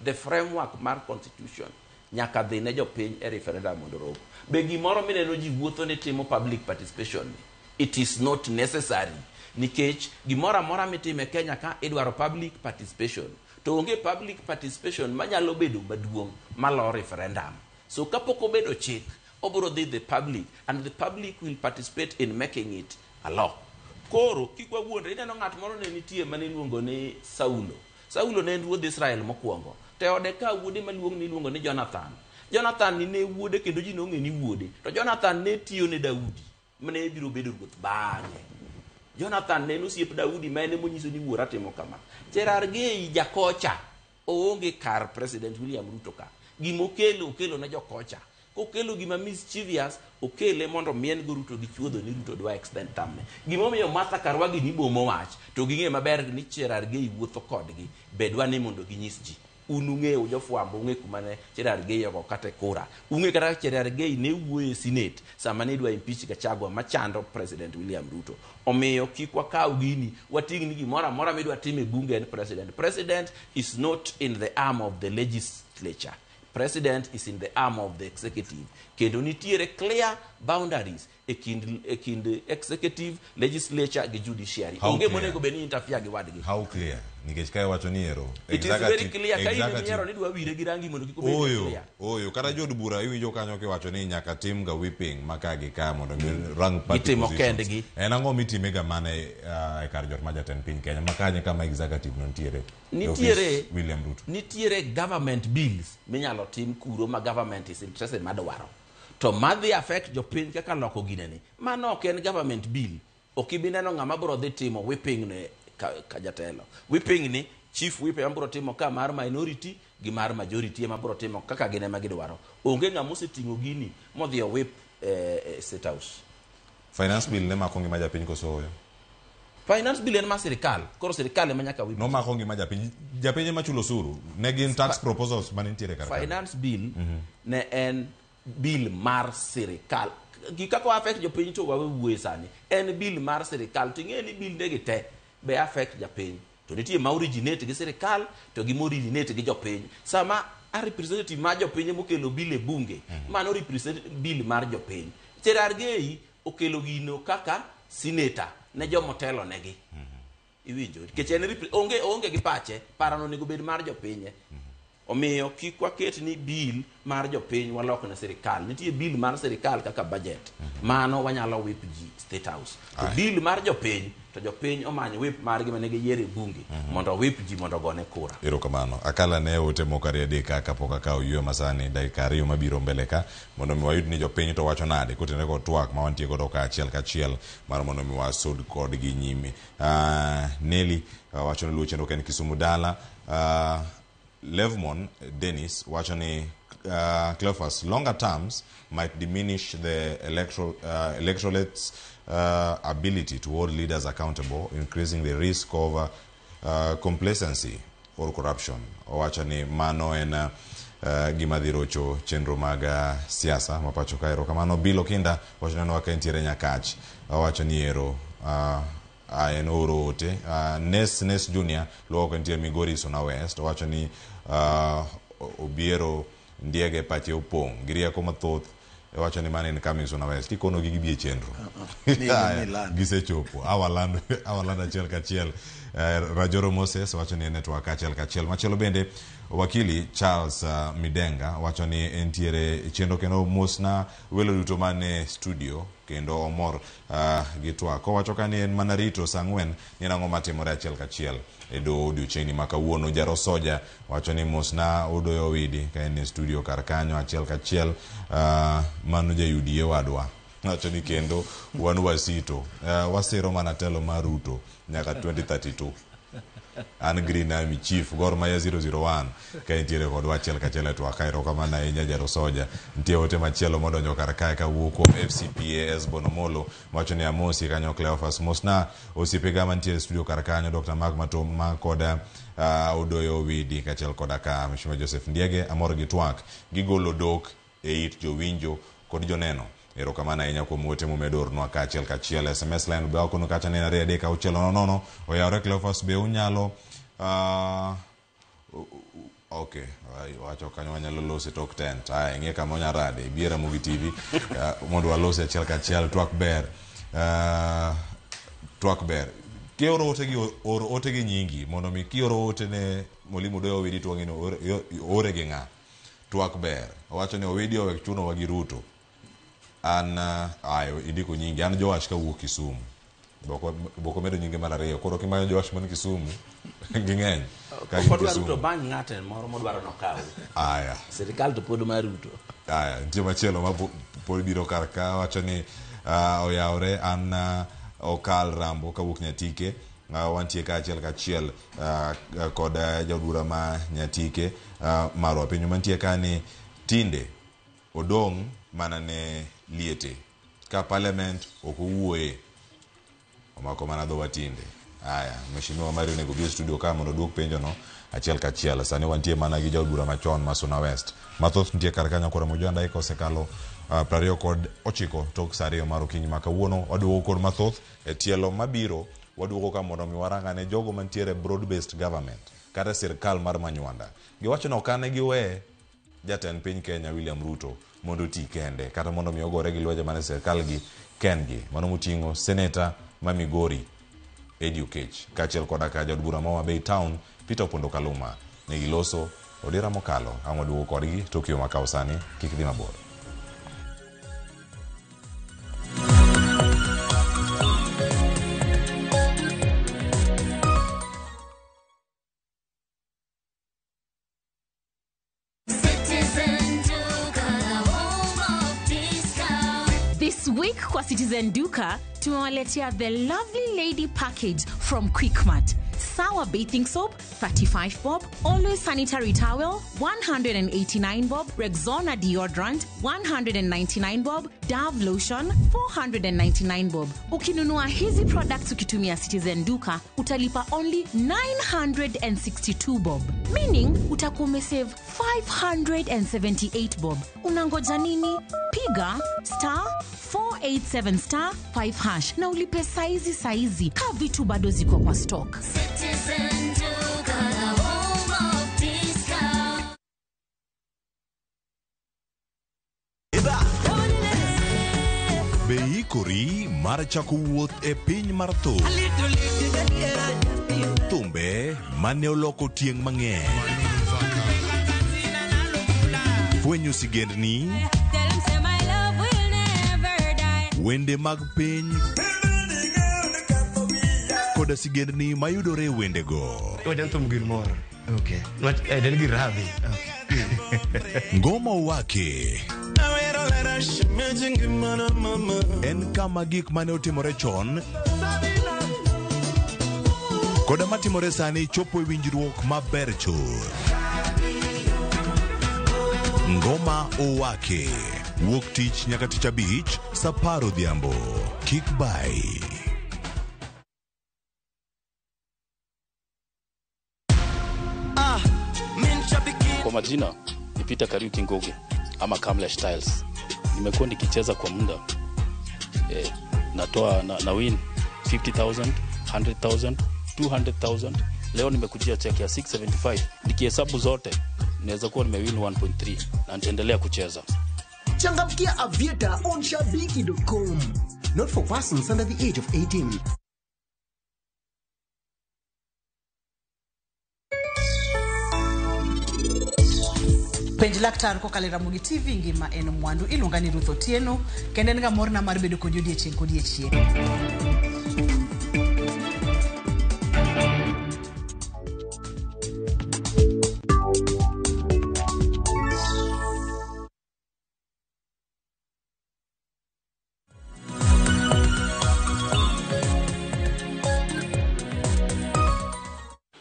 the framework mar constitution, nyaka dhi ne jopiny e referendum mondo rom. Be gimoro mineno ji wuotho ni timo public participation ni, it is not necessary. Nikech gimoro amora mitimo e Kenya ka idwaro public participation. To onge public participation manyalo bedo maduong' malo referendum. So kapok obedo chik, obiro dhi the public and the public will participate in making it a law. Koro kik wawuondre, ineno ng'at moro ne nitie mane iluongo ni Saulo. Saulo ne en ruodh Israel mokwongo. To e ode ka wuode maluong' ni iluongo ni Jonathan. Jonathan ni ne wuode kendo ji nong'e ni wuode. To Jonathan ne tiyo ne Daudi mane biro bedo ruoth bang'e. Jonathan ne en osiep Daudi ma en emonyiso ni wuora timo kama. Cherargei jakocha oonge kar President William Ruto ka. Gimokelo okelo ne jokocha. Kokelo gima mischievous okele mondo mien go Ruto gi chuodho ni Ruto dwa extend term ne. Gimomiyo Martha Karua gi nibomo wach to ging'e maber ni Cherargei wuotho kodgi bedwa ni mondo ginyis ji. Un ung'eyo jofwambo ung'e kuma ne Cherargei ogo kata e kura. Ung'e kata Cherargei ne wuoyo e Senate sama ne idwa impeach Gachagua machando President William Ruto. Omiyo kik wakaw gini wating' ni gimoro amora midwa timo e bunge en president. President is not in the arm of the legislature. President is in the arm of the executive. Kendo nitiere clear boundaries e kind executive, legislature gi judiciary. How Onge clear? monego bed ni interfere gi wadgi. How clear? Nikech kae wacho ni ero. It is very clear ka in emiyiero ni idwa wire gi rangi mondo kik obed Oyo, clear. oyo, kata jood bura iwinjo kanyo kiwacho ni nyaka tim ga whipping ma ka gi ka mondo mi rang party Gitimo positions. kendgi. En ang'o mitime ga mana e kar jot ma jatend piny Kenya ma kanye kama executive no nitiere? E ofis Nitiere William Ruto. Nitiere government bills minyalo tim kuro ma government is interested madwaro. To madhi affect jopiny kaka loko ginene. Mano ok en government bill. Ok ibi neno ng'ama biro dhi timo whipping ne ka jatelo. Whipping ni chief whip ema biro timo ka mar minority gi mar majority ema biro timo kaka gin ema gidwaro. Onge ng'ama oseting'o gini modhi o whip State House. Finance bill ne mako ngima japiny koso oyo? Finance bill en mar sirikal. Koro sirikal ema nyaka whip. Nomako ngima japiny. Japiny ema chulo osuru. Ne gin tax proposals mane nitiere kar kanyo. Finance bill ne en bill mar sirikal. Gik kaka affect jopiny to wawe wuoye sani. En bill mar sirikal. To ing'e ni bill negi te be affect japiny. To nitie ma originate gi sirikal to gi ma originate gi jopiny. Sama a representative mar jopiny mokelo bill e bunge, mano represent bill mar jopiny. Cherargei okelo gino kaka senator ne jomotelo negi. Iwinjo? Nikech en onge gi pache, parono onego bed mar jopinye. Omiyo kik waket ni bill mar jopiny walok ne sirikal. Nitie bill mar sirikal kaka budget. Mano wanyalo whip ji State House. To bill mar jopiny, to jopiny omany whip margi mane giyiero e bunge mondo whip ji mondo ogone kura. Erokamano. Akala ne ote moko ariyo adek ka kapok akawo yueyo masani dakika ariyo mabiro mbele ka mondo mi wayud ni jopiny to wacho nade kotenore kod twak ma wantie godo ka achiel kachiel mar mondo mi wasud kodgi nyime. Nelly wacho ni luwo chenro ka en Kisumu dala. Levmon Dennis wacho ni Cleophas, longer terms might diminish the electorate's ability to hold leaders accountable, increasing the risk of complacency or corruption. Owacho ni mano en gima dhi rocho chenro mag siasa ma pacho ka. Erokamano. Bill Okinda wacho ni aneno ka entiere Nyakach. Owacho ni ero en oro ote. Nes Junior luwo ka entiere Migori Suna West. Owacho ni Obiero Ndiege pache opong' gi rieko mathoth. Owacho ni mano en coming Suna West. Ikonogi gibi e chenro. Gisechopo. Awaland achiel kachiel. Rajoro Moses wacho ni en network achiel kachiel. Machielo bende wakili Charles Midenga wacho ni entiere chenro kendo mosna welo duto mane studio kendo omor gi twak. Owacho ka ni en mana rito saa 4 ni en ang'o matimore achiel kachiel e doho odiochieng'ni ma kawuono. Jaro Soja wacho ni mosna Odoyo Owidi ka en e studio kar kanyo achiel kachiel. Mano ja UDA wadwa. Wacho ni kendo wan wasito. Wasiro mana telo mar Ruto nyaka 2032. An Green Army Chief Gor Mahia 001 ka entiere kodwa achiel kachiel e twak. Erokamano ahinya Jaro Soja. Nitie ote machielo modonjo kar kae kawuok kuom FCPA Esbon Omolo wacho ni amosi kanyo Cleophas. Mosna osiepega mantiere e studio kar kanyo Dr. Mark Matoma kod Odoyo Owidi kaachiel koda ka Mheshimiwa Joseph Ndiege. Amor gi twak. Gigolo dok e it jowinjo kod joneno. Erokamano ahinya kuom ote mumedo ornwa kaachiel kachiel. SMS line be wakono kacha ne en 2 3 6 0 0. Oyawore Cleophas be unyalo okay, wacho kanyo wanyalo lose tok tent. Aya, ing'e kama onyarade, bi e Ramogi TV mondo walose achiel kachiel. Twak ber. Twak ber. Kioro ote gi or ote gi nyingi mondo mi kioro ote ne Mwalimu Odoyo Owidi to wang'e ni ore gi ng'a. Twak ber. Owacho ni Owidi owek chunowa gi Ruto. An ayo indiko nyingi. An Joash kawuok Kisumu. Boko medo nyinge mar ariyo. Koro kimanyo Joash man Kisumu ging'eny. Ka gin Kodwa Kisumu. Ruto bang' ng'ate moro modwaro nokaw. Aya. Sirikal to pod mar Ruto. Aya, nitie machielo ma pod biro kar ka wacho ni oyawre an Okal Rambo kawuok Nyatike. Wantie kaachiel kachiel kod jaod bura ma Nyatike marwa. Penjo mantie ka ni tinde odong' mana ne liete ka parliament ok owuoye omako mana dhowa tinde. Aya, Mheshimiwa Mario onego bi e studio ka mondo oduok penjo no achiel kachiel. Sani wantie mana gi jaod bura machon ma Suna West. Mathoth nitie kar kanyo koro Ramogi Jwang' dakika osekalo 29 tok saa 2 mar okinyi ma kawuono. Waduogo kod mathoth e tielo mabiro. Waduogo ka mondo mi warang'ane jogo mantiere broad based government kata sirkal mar Manywanda. Giwacho ni ok ane giwe jatend piny Kenya William Ruto mondo oti kende kata mondo mi ogore gi lwenje mane sirkal gi kendgi. Mano moting'o seneta ma Migori Eddie Okech kaachiel koda ka jaod bura ma Homa Bay Town Peter Opondo Kaluma ne giloso odira mokalo. Ang' waduogo kodgi Tokyo makawo sani kik dhi mabor. Citizen Duka, the home of discount. This week kwa Citizen Duka tumewaletea the lovely lady package from Quickmart. Sour bathing soap 35 bob, always sanitary towel 189 bob, Rexona deodorant 199 bob, Dove lotion 499 bob. Ukinunua hizi products ukitumia Citizen Duka utalipa only 962 bob, meaning utakuwa umesave 578 bob. Unangoja nini? Piga star 487 star 5 hash na ulipe saizi saizi, ka vitu bado ziko kwa stock. Citizen Duka, the home of discount. Be ikori mar chako wuoth e piny mar thum. Thumbe mane oloko tieng' mang'eny. Fwenyo sigendni, wende mag piny koda sigendni mayudore e wendego. Okay. Ngoma Wake en kama gik mane otimore chon koda matimore sani chopo e winjruok maber chuth. Ngoma Owake wuok tich nyaka tich abich saa 10 odhiambo. Kik bai. Kwa majina ni Peter Kariuki Ngugi ama Kamlesh Styles. Nimekuwa nikicheza kwa muda natoa na win 50,000, 100,000, 200,000. Leo nimekujia check ya 675. Nikihesabu zote naweza kuwa nimewin 1.3 na nitaendelea kucheza. Changamkia Aviator on shabiki.com. Not for persons under the age of 18. Penj laktar kokalo e Ramogi TV ngima en mwandu iluonga ni Ruth Otieno kendo en ga morna mar bedo kodi odiechieng' kodiechieng'.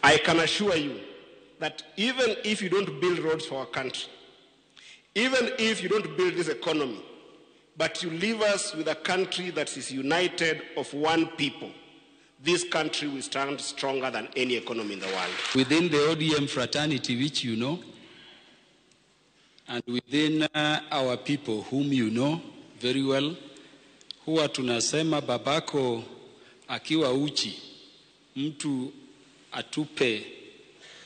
I can assure you that even if you don't build roads for our country, even if you don't build this economy, but you leave us with a country that is united of one people, this country will stand stronger than any economy in the world. Within the ODM fraternity, which you know, and within our people whom you know very well, huwa tunasema babako akiwa uchi, mtu atupe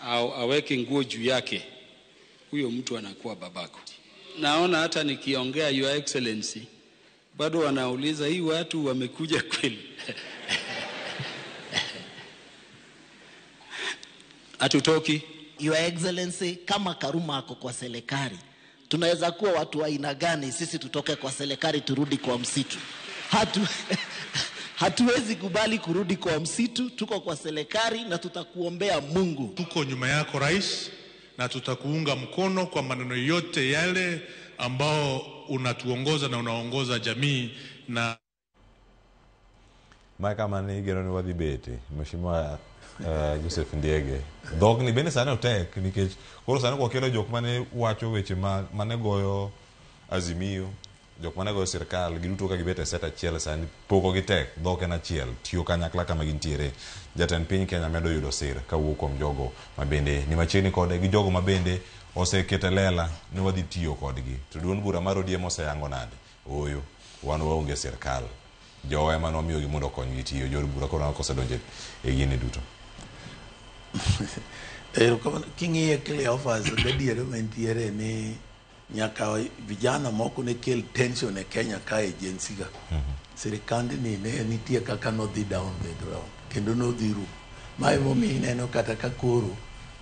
au aweke nguo juu yake, huyo mtu anakuwa babako. Naona hata nikiongea Your Excellency, bado wanauliza hii watu wamekuja kweli? Hatutoki. Your Excellency, kama Karuma ako kwa serikali, tunaweza kuwa watu wa aina gani sisi tutoke kwa serikali turudi kwa msitu? Hatuwezi kubali kurudi kwa msitu. Tuko kwa serikali na tutakuombea Mungu. Tuko nyuma yako rais, na tutakuunga mkono kwa maneno yote yale ambao unatuongoza na unaongoza jamii na Mae kama ne igeno ni wadhi bete, Mheshimiwa Joseph Ndiege. Dhok ni bende sani otek nikech koro sani kwakelo jok mane wacho weche mane goyo Azimio, jok mane goyo sirkal, giduto ka gibet e set achiel sani poko gi tek, dhok en achiel, tiyo kanyakla kama gintiere. Jatend piny Kenya medo yudo sir kawuok kuom jogo mabende ni machiegni kode gi jogo mabende oseketo e lela ni wadhi tiyo kodgi. To duond bura mar ODM oseyango nade? Ooyo, wan waonge sirkal. Jowa ema nomiyogi mondo okonygi tiyo. Jood bura koro kosedonjo e gini duto. Erokamano. King'iye Cleophas, gadier mantiere ni Nyaka vijana moko ne kel tension e Kenya kae Gen Z ga. Sirikandni ne nitie kaka nodhi down the ground kendo nodhi ru. Ma emomiyo ineno kata ka koro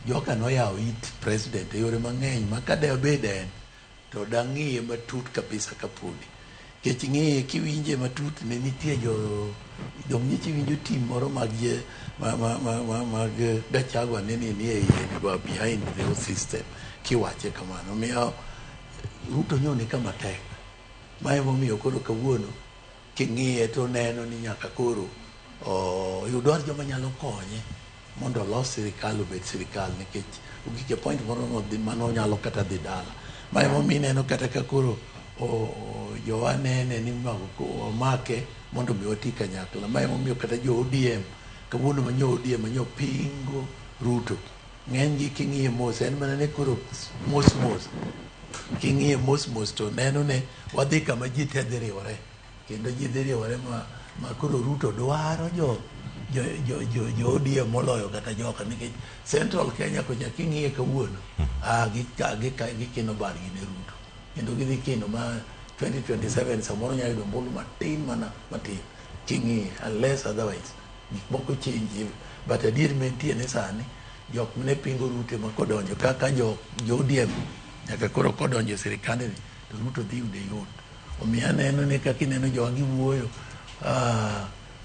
joka noyawo it president e yore mang'eny ma ka de bed en to dang'iye matut kabisa kapodi. Nikech ng'iye kiwinje matut ne nitie jo dong nyicha iwinjo team moro mag je ma, ma, ma, ma, mag Gachagua ne ni nie iye ni go behind the whole system kiwache kamano. Omiyo Ruto nyo ni kama tek. Ma emomiyo koro kawuono king'iye to neno ni nyaka koro oyudwar joma nyalo konye mondo olos sirikal obed sirikal nikech ogik e point moro nodhi mano nyalo kata dhi dala. Ma emomiyo ineno kata ka koro jowa nene ni mago omake mondo mi wati kanyakla. Ma emomiyo kata jo ODM kawuono manyo ODM manyo pingo Ruto. Ng'eny gi king'iye mos en mana ni koro mos mos king'iye mos mos to neno ne wadhi kama ji te dhi riwore kendo ji dhi riwore ma koro Ruto dwaro jo ODM moloyo kata joka nikech Central Kenya kocha king'iye kawuono gikino bargi ne Ruto kendo gidhi kino ma 2027 samoro nyalo yudo ombulu matin mana matin king'iye unless otherwise gik moko change but adier mentie ni sani jok mane pingo Ruto ema kodonjo kaka jo ODM nyaka koro kodonjo e sirikandni to Ruto dhi yude yot. Omiyo aneno ni kaka ineno jowa giwuoyo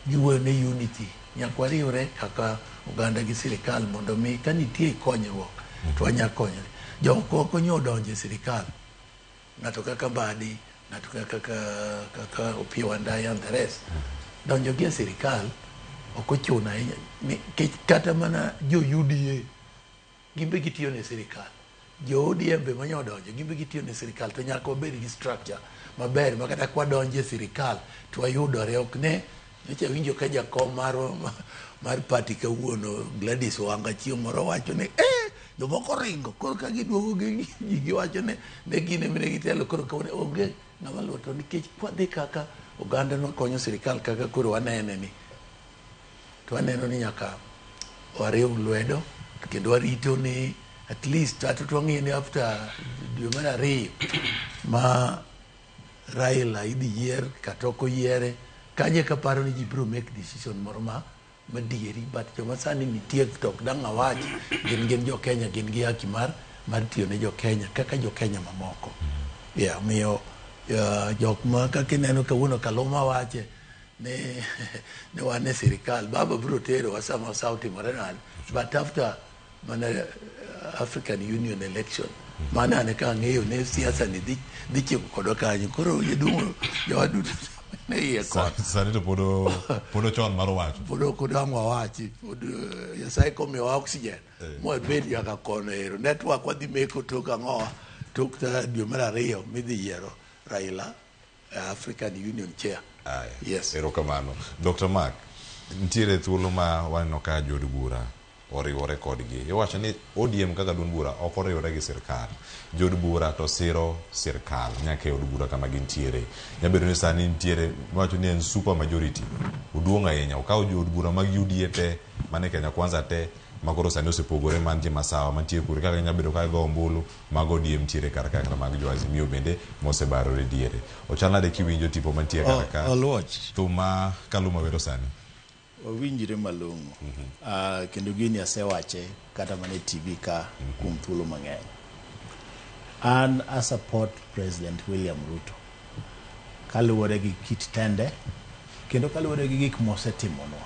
giwuoyo ne unity nyaka wariwre kaka oganda gi sirikal mondo mi ka nitie konyruok to wanya konyore. Jok moko nyo odonjo e sirikal ng'ato kaka Mbadi ng'ato kaka Opiyo Wandayi and the rest donjo gi e sirikal ok ochuno ahinya nikech kata mana jo UDA gin be gitiyo ne sirikal jo ODM be manyo odonjo gin be gitiyo ne sirikal to nyaka wabed gi structure maber ma kata kwadonjo e sirikal to wayudore ok ne nyocha awinjo ka jakom mar party kawuono Gladys Wanga chieng' moro wacho ni jomoko ringo koro ka giduogo gi ji giwacho ne ne gin ema ne gitelo koro kawuono onge ng'ama luwo to nikech kwadhi kaka oganda nokonyo sirikal kaka koro wanene ni to waneno ni nyaka wariw lwedo kendo warito ni at least ato to wang'iyo ni after dwe mar ariyo ma Raila idhi yier kata ok oyiere kanye kaparo ni ji biro make decision moro ma madieri but joma sani nitie to ok dang' awach gin jo Kenya gin gi haki mar tiyo ne jo Kenya kaka jo Kenya mamoko. Yeah, omiyo jok ma kaka ineno kawuono Kaluma wache ne wan e sirikal baba biro terowa sama sa otimore nade but after mana African Union election mano an ka ang'eyo ne siasa ni dhi chieko kodwa kanyo koro jaduong' jowa duto ne iye kod Sani to pod ochon mar wacho. Pod ok dang' wawachi pod Nyasaye komiyowa oxygen mwabed nyaka kono ero network wadhi meko tok ang'owa tok dwe mar ariyo midhi yiero Raila African Union chair. Aya. Yes. Erokamano. Dr. Mark, nitiere thuolo ma waneno ka jood bura oriwore kodgi. Iwacho ni ODM kaka duond bura ok oriwore gi sirkal. Jood bura to siro sirkal nyaka e od bura kama gintiere. Nyabedo ni sani nitiere iwacho ni en super majority. Oduong' ahinya. Okawo jood bura mag UDA te mane Kenya Kwanza te makoro sani osepogore mantie masawa mantie kure kaka nyalo bedo ka go ombulu mag ODM ntiere kar ka kata mag jo Azimio bende mosebarore diere. Ochal nade kiwinjo tipo mantie kar ka? Oluoch. Thum ma Kaluma wero sani. Wawinjre malong'o. Kendo gini asewache kata mana e TV ka kuom thuolo mang'eny. An a support President William Ruto kaluwore gi kit tende kendo kaluwore gi gik mosetimonwa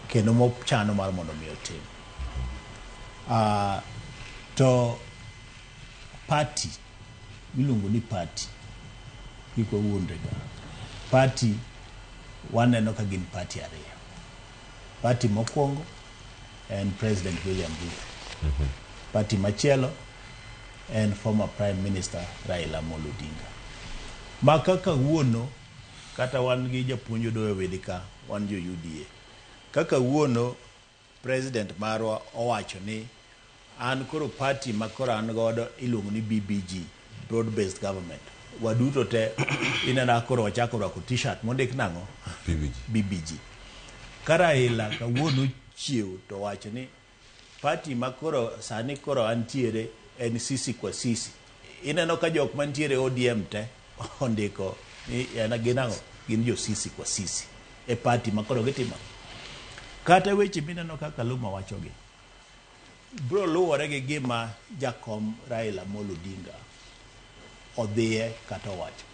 kendo mochano mar mondo mi otim. To party miluongo ni party kik wawuondre ga. Party waneno ka gin party ariyo. Party mokwongo en President William Ruto. Party machielo en former Prime Minister Raila Amolo Odinga. Ma kaka wuono kata wan gi japuonj Odoyo Wede ka wan jo UDA. Kaka wuono President marwa owacho ni an koro party ma koro an godo iluongo ni BBG, Broad Based Government. Waduto te ineno koro wachako rwako t-shirt mondik nang'o? BBG. BBG. Ka Raila kawuono chiew to wacho ni party ma koro sani koro antiere en sisi kwa sisi. Ineno ka jok mantiere ODM te ondiko ni en gin ang'o? Gin jo sisi kwa sisi e party ma koro gitimo. Kata weche mineno kaka Luma wachogi bro luwore gi gima jakom Raila Amolo Odinga odhiye kata owacho.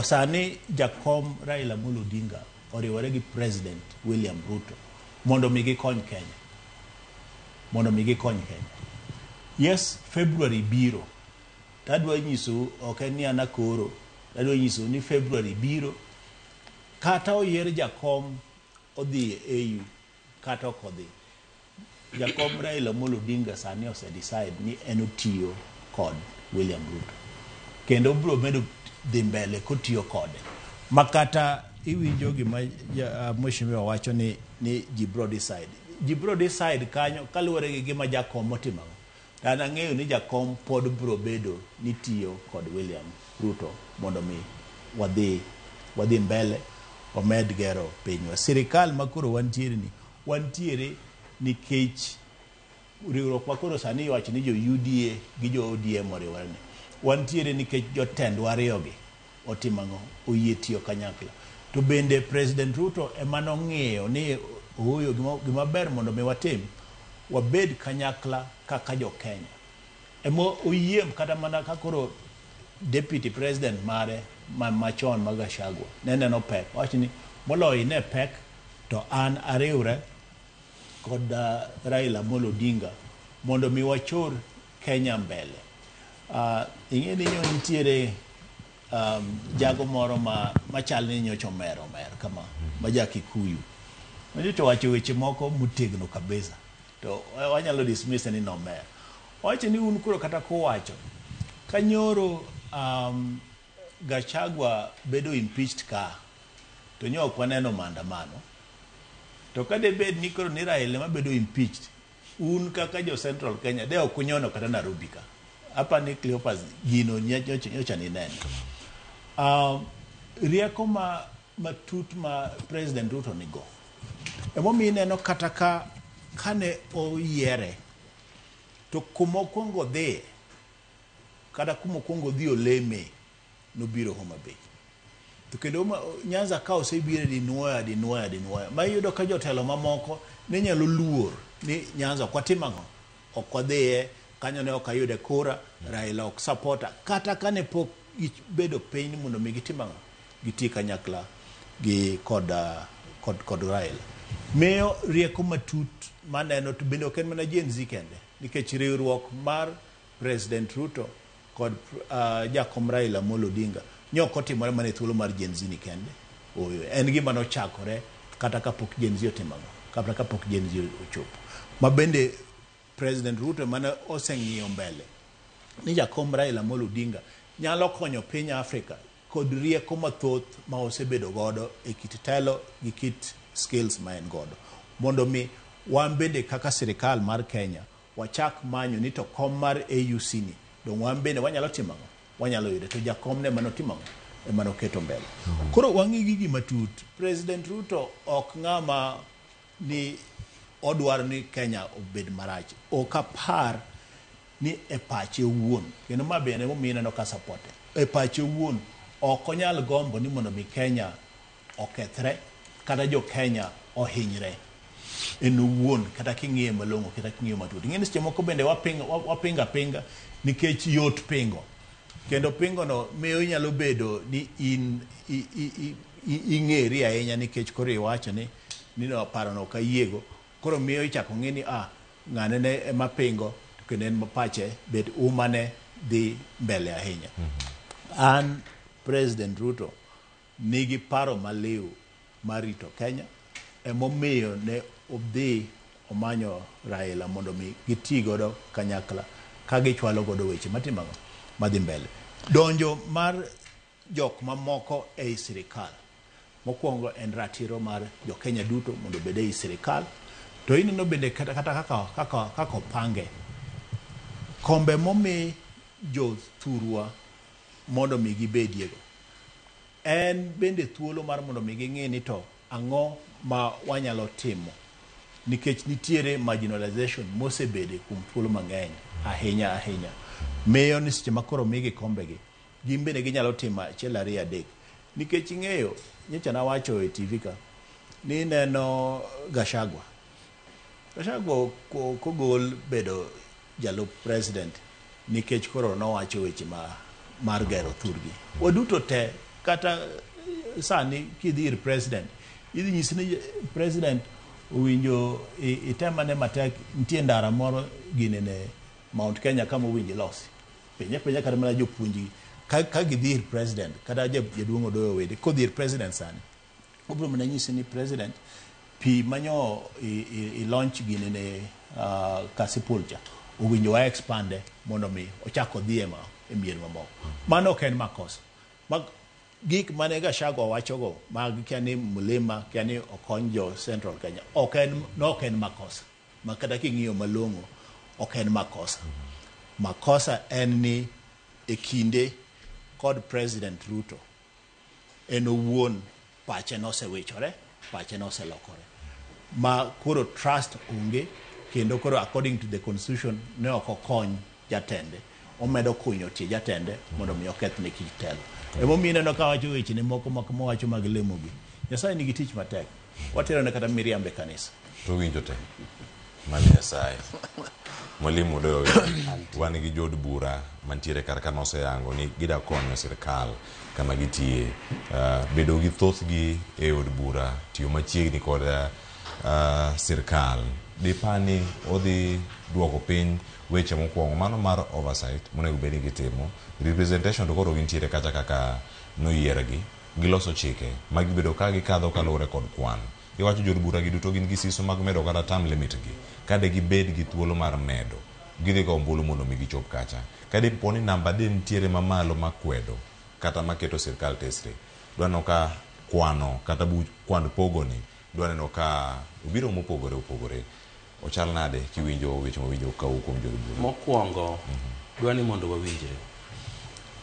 Sani jakom Raila Amolo Odinga oriwore gi President William Ruto mondo mi gikony Kenya. Mondo mi gikony Kenya. Yes, February biro. Tadwa nyisou, ok en ni an akoro, tadwa nyisou ni February biro. Kata oyier jakom odhi e AU, kata ok odhi. Jakom Raila Amolo Odinga sani ose decide ni en otiyo kod William Ruto. Kendo obiro medo dhi mbele kotiyo kode. Ma kata iwinjo gima mheshimiwa wacho ni ji biro decide. Ji biro decide kanyo kaluwore gi gima jakom otimo. To an ang'eyo ni jakom pod biro bedo ni tiyo kod William Ruto mondo mi wadhi mbele wamed gero pinywa. Sirikal ma koro wantiere ni wantiere nikech riwruok ma koro sani iwacho ni jo UDA gi jo ODM oriwore ni. Wantiere nikech jotendwa ariyogi otimo ang'o? Oyie tiyo kanyakla. To bende President Ruto ema nong'iyo ni ooyo gima ber mondo mi watim, wabed kanyakla kaka jo Kenya. Ema oyie kata mana ka koro Deputy President mare machon ma Gachagua ne neno pek. Owacho ni moloyo ine pek to an ariwre kod Raila Amolo Odinga mondo mi wachor Kenya mbele. Ing'e ni nyo nitiere jago moro machal ni nyocha omer kama, ma ja Kikuyu. Nyocha owacho weche moko motegno kabisa. To wanyalo dismiss ni nomer. Owacho ni un koro kata kuwacho, kanyoro Gachagua bedo impeached ka, to nyo ok waneno maandamano. To ka debed ni koro ni Raila ema bedo impeached, un kaka jo Central Kenya, de ok unyono kata Nairobi ka. Apa ni Cleopas gino nyocha ni neno. Rieko matut ma President Ruto nigo. Emomiyo ineno kata ka kane oyiere, to kumokwongo dhiye, kata kumokwongo dhi oleme, nobiro Homa Bay. To kendo Nyanza ka osebiro dinuoya. Ma iyudo ka jotelo mamoko ne nyalo luor ni Nyanza ok watim ang'o? Ok wadhiye, kanyo ne ok ayude kura, Raila ok supporta. Kata kane pok gibedo piny mondo mi gitim ang'o? Giti kanyakla gi kod Raila. Miyo rieko matut maneno to bende ok en mana Gen Z kende, nikech riwruok mar President Ruto kod jakom Raila Amolo Odinga ne ok otimore mana e thuolo mar Gen Z ni kende. Ooyo, en gima nochakore kata kapok Gen Z otimo ang'o? Kata kapok Gen Z ochopo. Ma bende President Ruto mane oseng'iyo mbele ni jakom Raila Amolo Odinga nyalo konyo piny Afrika kod rieko mathoth ma osebedo godo e kit telo gi kit skills ma en godo. Mondo mi wan bende kaka sirikal mar Kenya wachak manyo ni to kom mar AUC ni dong wan bende wanyalo timo ang'o? Wanyalo yude. To jakom ne ema notimo ang'o? Ema noketo mbele. Koro wang'i gigi matut. President Ruto ok ng'ama ni odwaro ni Kenya obed marach. Ok apar ni e pache owuon. Kendo ma bende emomiyo ineno ka supporte. E pache owuon ok onyal gombo ni mondo mi Kenya okethre kata jo Kenya ohinyre. En owuon kata king'iye malong'o kata king'iyo matut. Ing'e ni seche moko bende wapinga pinga nikech yot pingo. Kendo pingo no miyo inyalo bedo ni in ing'eri ahinya nikech koro iwacho ni no parono ok ayiego. Koro miyo ichako ng'e ni ng'ane ne ema pingo to kendo en pache bet umane dhi mbele ahinya. An President Ruto nigi paro maliw mar rito Kenya, emomiyo ne odhi omanyo Raila mondo mi giti godo kanyakla ka gichwalo godo weche matimo ang'o? Madhi mbele. Donjo mar jok mamoko ei sirikal mokwongo en ratiro mar jo Kenya duto mondo obed ei sirikal. To ineno bende kata kaka opange kombe momi jothurwa mondo mi gibediego en bende thuolo mar mondo mi ging'e ni to ang'o ma wanyalo timo, nikech nitiere marginalization mosebede kuom thuolo mang'eny ahinya ahinya. Miyo ni seche ma koro migi kombegi, gin bende ginyalo timo achiel ariyo adek. Nikech ing'eyo, nyocha nawacho e TV ka, ni neno Gachagua. Gachagua kogol bedo jalup president nikech koro nowacho weche mar gero thurgi. Waduto te, kata sani kidhi ir president, idhi nyisi ni president owinjo itemane matek, nitie ndara moro ginene Mount Kenya kama owinjo ilosi. Penja penja kata mana jopuonjgi ka gidhi ir president, kata jaduong' Odoyo Wede kodhi ir president sani, obiro mana nyisi ni president pi manyo i launch ginene Kasipul cha owinjo wa expande mondo mi ochak odhi e mier mamoko. Mano ok en makosa. Gik mane Gachagua wachogo mag kia ni mlima, kia ni okony jo Central Kenya, ok en makosa. Ma kata king'iyo malong'o, ok en makosa. Makosa en ni e kinde kod President Ruto, en owuon pache nosewichore, pache noselokore. Ma koro trust onge, kendo koro according to the constitution ne ok okony jatende. Omedo kunyo tie jatende mondo mi oketh ne kit telo. Emomiyo ineno ka wacho weche ne moko mowacho mag lemogi. Nyasaye nigi tich matek. Watero ne kata miriambo e kanisa. To winjo te. Mano Nyasaye. Mwalimu Odoyo, wan gi jood bura mantiere kar ka noseyango ni gida konyo sirkal kama gitiye. Bedo gi thothgi e od bura, tiyo machiegni kod sirkal. Dipani odhi duoko piny weche mokwongo mano mar oversight monego bed ni gitimo. Representation to koro gintiere kacha kaka noyiergi. Giloso chike ma gibedo ka gikadho kaluwore kod kwan. Iwacho jood bura gi duto gin gi siso mag medo kata term limit gi. Ka de gibed gi thuolo mar medo, gidhi go ombulu mondo mi gichop kacha. Ka dipo ni namba de nitiere mamalo makwedo kata maketo sirkal tesre, dwa neno ka kwano kata kwand pogoni dwa neno ka obiro mopogore opogore. Ochal nade kiwinjo weche mawinjo kawuok kuom jood bura? Mokwongo, dwa ni mondo wawinjre.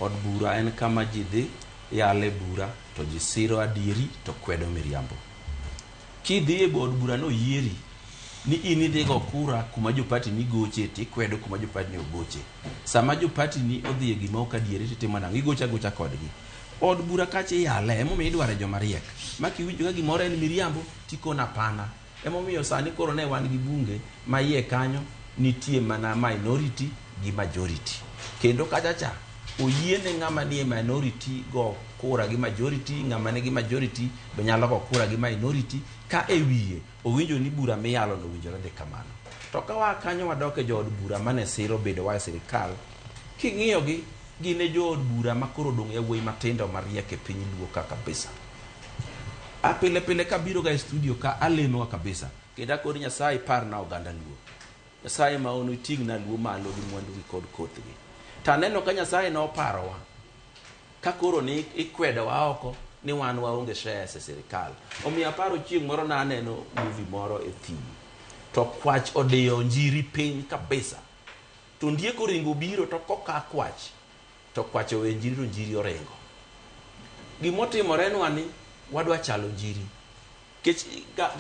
Od bura en kama ji dhi yale bura to ji siro adieri to kwedo miriambo. Kidhi e od bura no yieri ni in idhi go kura kuma jopati ni goche tikwedo kuma jopati ni ogoche. Sama jopati ni odhi e gima ok adieri titimo nang'o? Igocho agocha kodgi. Od bura kacha iyale, emomiyo idware joma riek. Ma kiwinjo ka gimoro en miriambo tikona pana. Emomiyo sani koro ne wan gi bunge ma iye kanyo nitie mana minority gi majority. Kendo kacha cha oyiene ng'ama nie minority go kura gi majority, ng'ama nigi majority be nyalo go kura gi minority ka e wiye owinjo ni bura miyalo no owinjore dhi kamano. To ka waa kanyo wadok e jood bura mane siro bedo wa e sirikal, king'iyogi gin e jood bura ma koro odong' yawuoyi matindo mariek e piny Luo ka kabisa. A pile pile kabiro ga e studio ka alemo ga kabisa. Kendo akoni Nyasaye parna oganda Luo. Nyasaye ma ono iting'na Luo malo gi mwandugi kod kothgi. To aneno ka Nyasaye noparowa. Ka koro ni ikwedowa oko ni wan waonge shares e sirikal. Omiyo aparo chieng' moro naneno movie moro e thim. To kwach odiyo njiri piny kabisa. To ondiek oringo biro to koka kwach. To kwach owe njiri to njiri oringo. Gimotimore nwa ni wadwa chalo njiri. Kech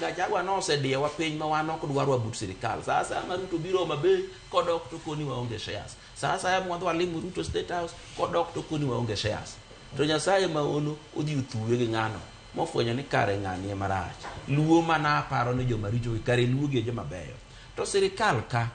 Gachagua nosediyowa piny ma wan ok dwarwa but sirikal. Sa asaya ma Ruto biro Homa Bay kodok to koni waonge shares. Sa asaya ma wadhi walimo Ruto State House kodok to koni waonge shares. To Nyasaye ma ono odhi othuwe gi ng'ano mofwenyo ni kare ng'ani ema rach. Luo mana aparo ni joma richo gi kare Luo gi e joma beyo. To sirikal ka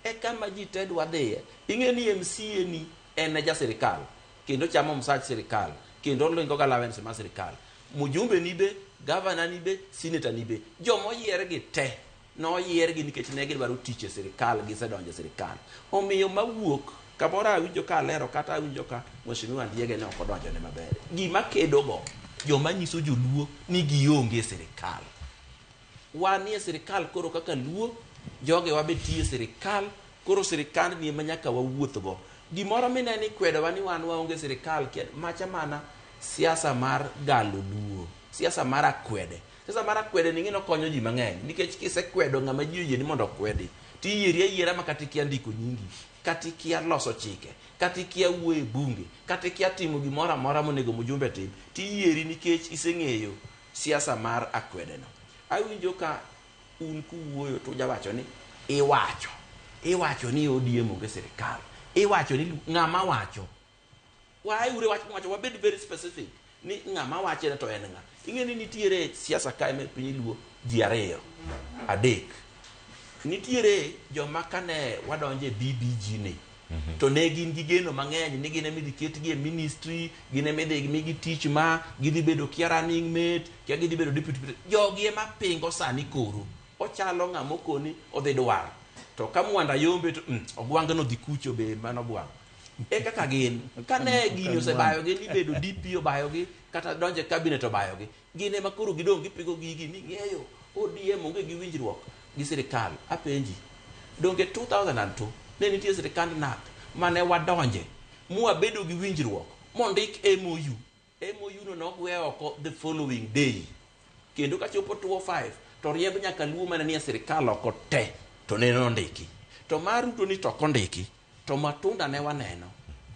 e kama ji te dwa dhiye. Ing'e ni MCA ni en e ja sirikal kendo chamo msach sirikal kendo olingo ga allowance mar sirikal. Mjumbe ni be, governor ni be, senator ni be. Jomoyier gi te noyier gi nikech ne gidwaro tich e sirikal, gisedonjo e sirikal. Omiyo mawuok kamoro awinjo ka alero kata awinjo ka Mheshimiwa Ndiege ne ok odonjone maber. Gima kedogo joma nyiso joluo ni gionge e sirikal. Wanie sirikal koro kaka Luo, jogewa be tiyo e sirikal, koro sirikandni ema nyaka wawuothgo. Gimoro mineno ikwedowa ni wan waonge sirikal, macha mana siasa mar galo Luo, siasa mar akwede. Siasa mar akwede ni ng'ino konyo ji mang'eny, nikech kisekwedo ng'ama ji oyie ni mondo okwedi, tiyieri ayiera ma kata ikia ndiko nyingi, kata ikia loso chike, kata ikia wuoyo e bunge, kata ikia timo gimoro amora monego mjumbe tim, tiyieri nikech iseng'eyo siasa mar akwede no. Awinjo ka un kuwuoyo to ujawacho ni iwacho ni ODM onge sirikal, Iwacho ni ng'ama wacho. Wae ure wach mwacho, wabed very specific ni ng'ama wache to en ng'a. Ing'e ni nitiere siasa kae me piny Luo ji ariyo, adek. Nitiere joma kane wadonje e BBG ni to ne gin gi geno mang'eny ni gin ema idhi ketgi e ministry, gin ema idhi migi tich ma gidhi bedo kia running mate, kia gidhi bedo deputy president. Jogi ema pingo sani koro. Ochalo ng'ama okoni odhi dwar. To ka Mwanda yombe to ogwang' no dhi kucho be mano gwang'. E kaka gin. Kane gini osebayogi ni bedo DP obayogi kata donjo e cabinet obayogi. Gin ema koro gidong' gipigo gigi ni ng'eyo ODM onge gi winjruok gi sirikal. Apenji. Donge 2002 ne nitie sirikand NARC mane wadonje mwabedo gi winjruok mondik MOU. MOU no nogwe oko the following day. Kendo kachopo 2005 to riemb nyaka Luo mane nie sirikal oko te to ne ondiki. To mar Ruto ni to ok ondiki. To matunda ne waneno.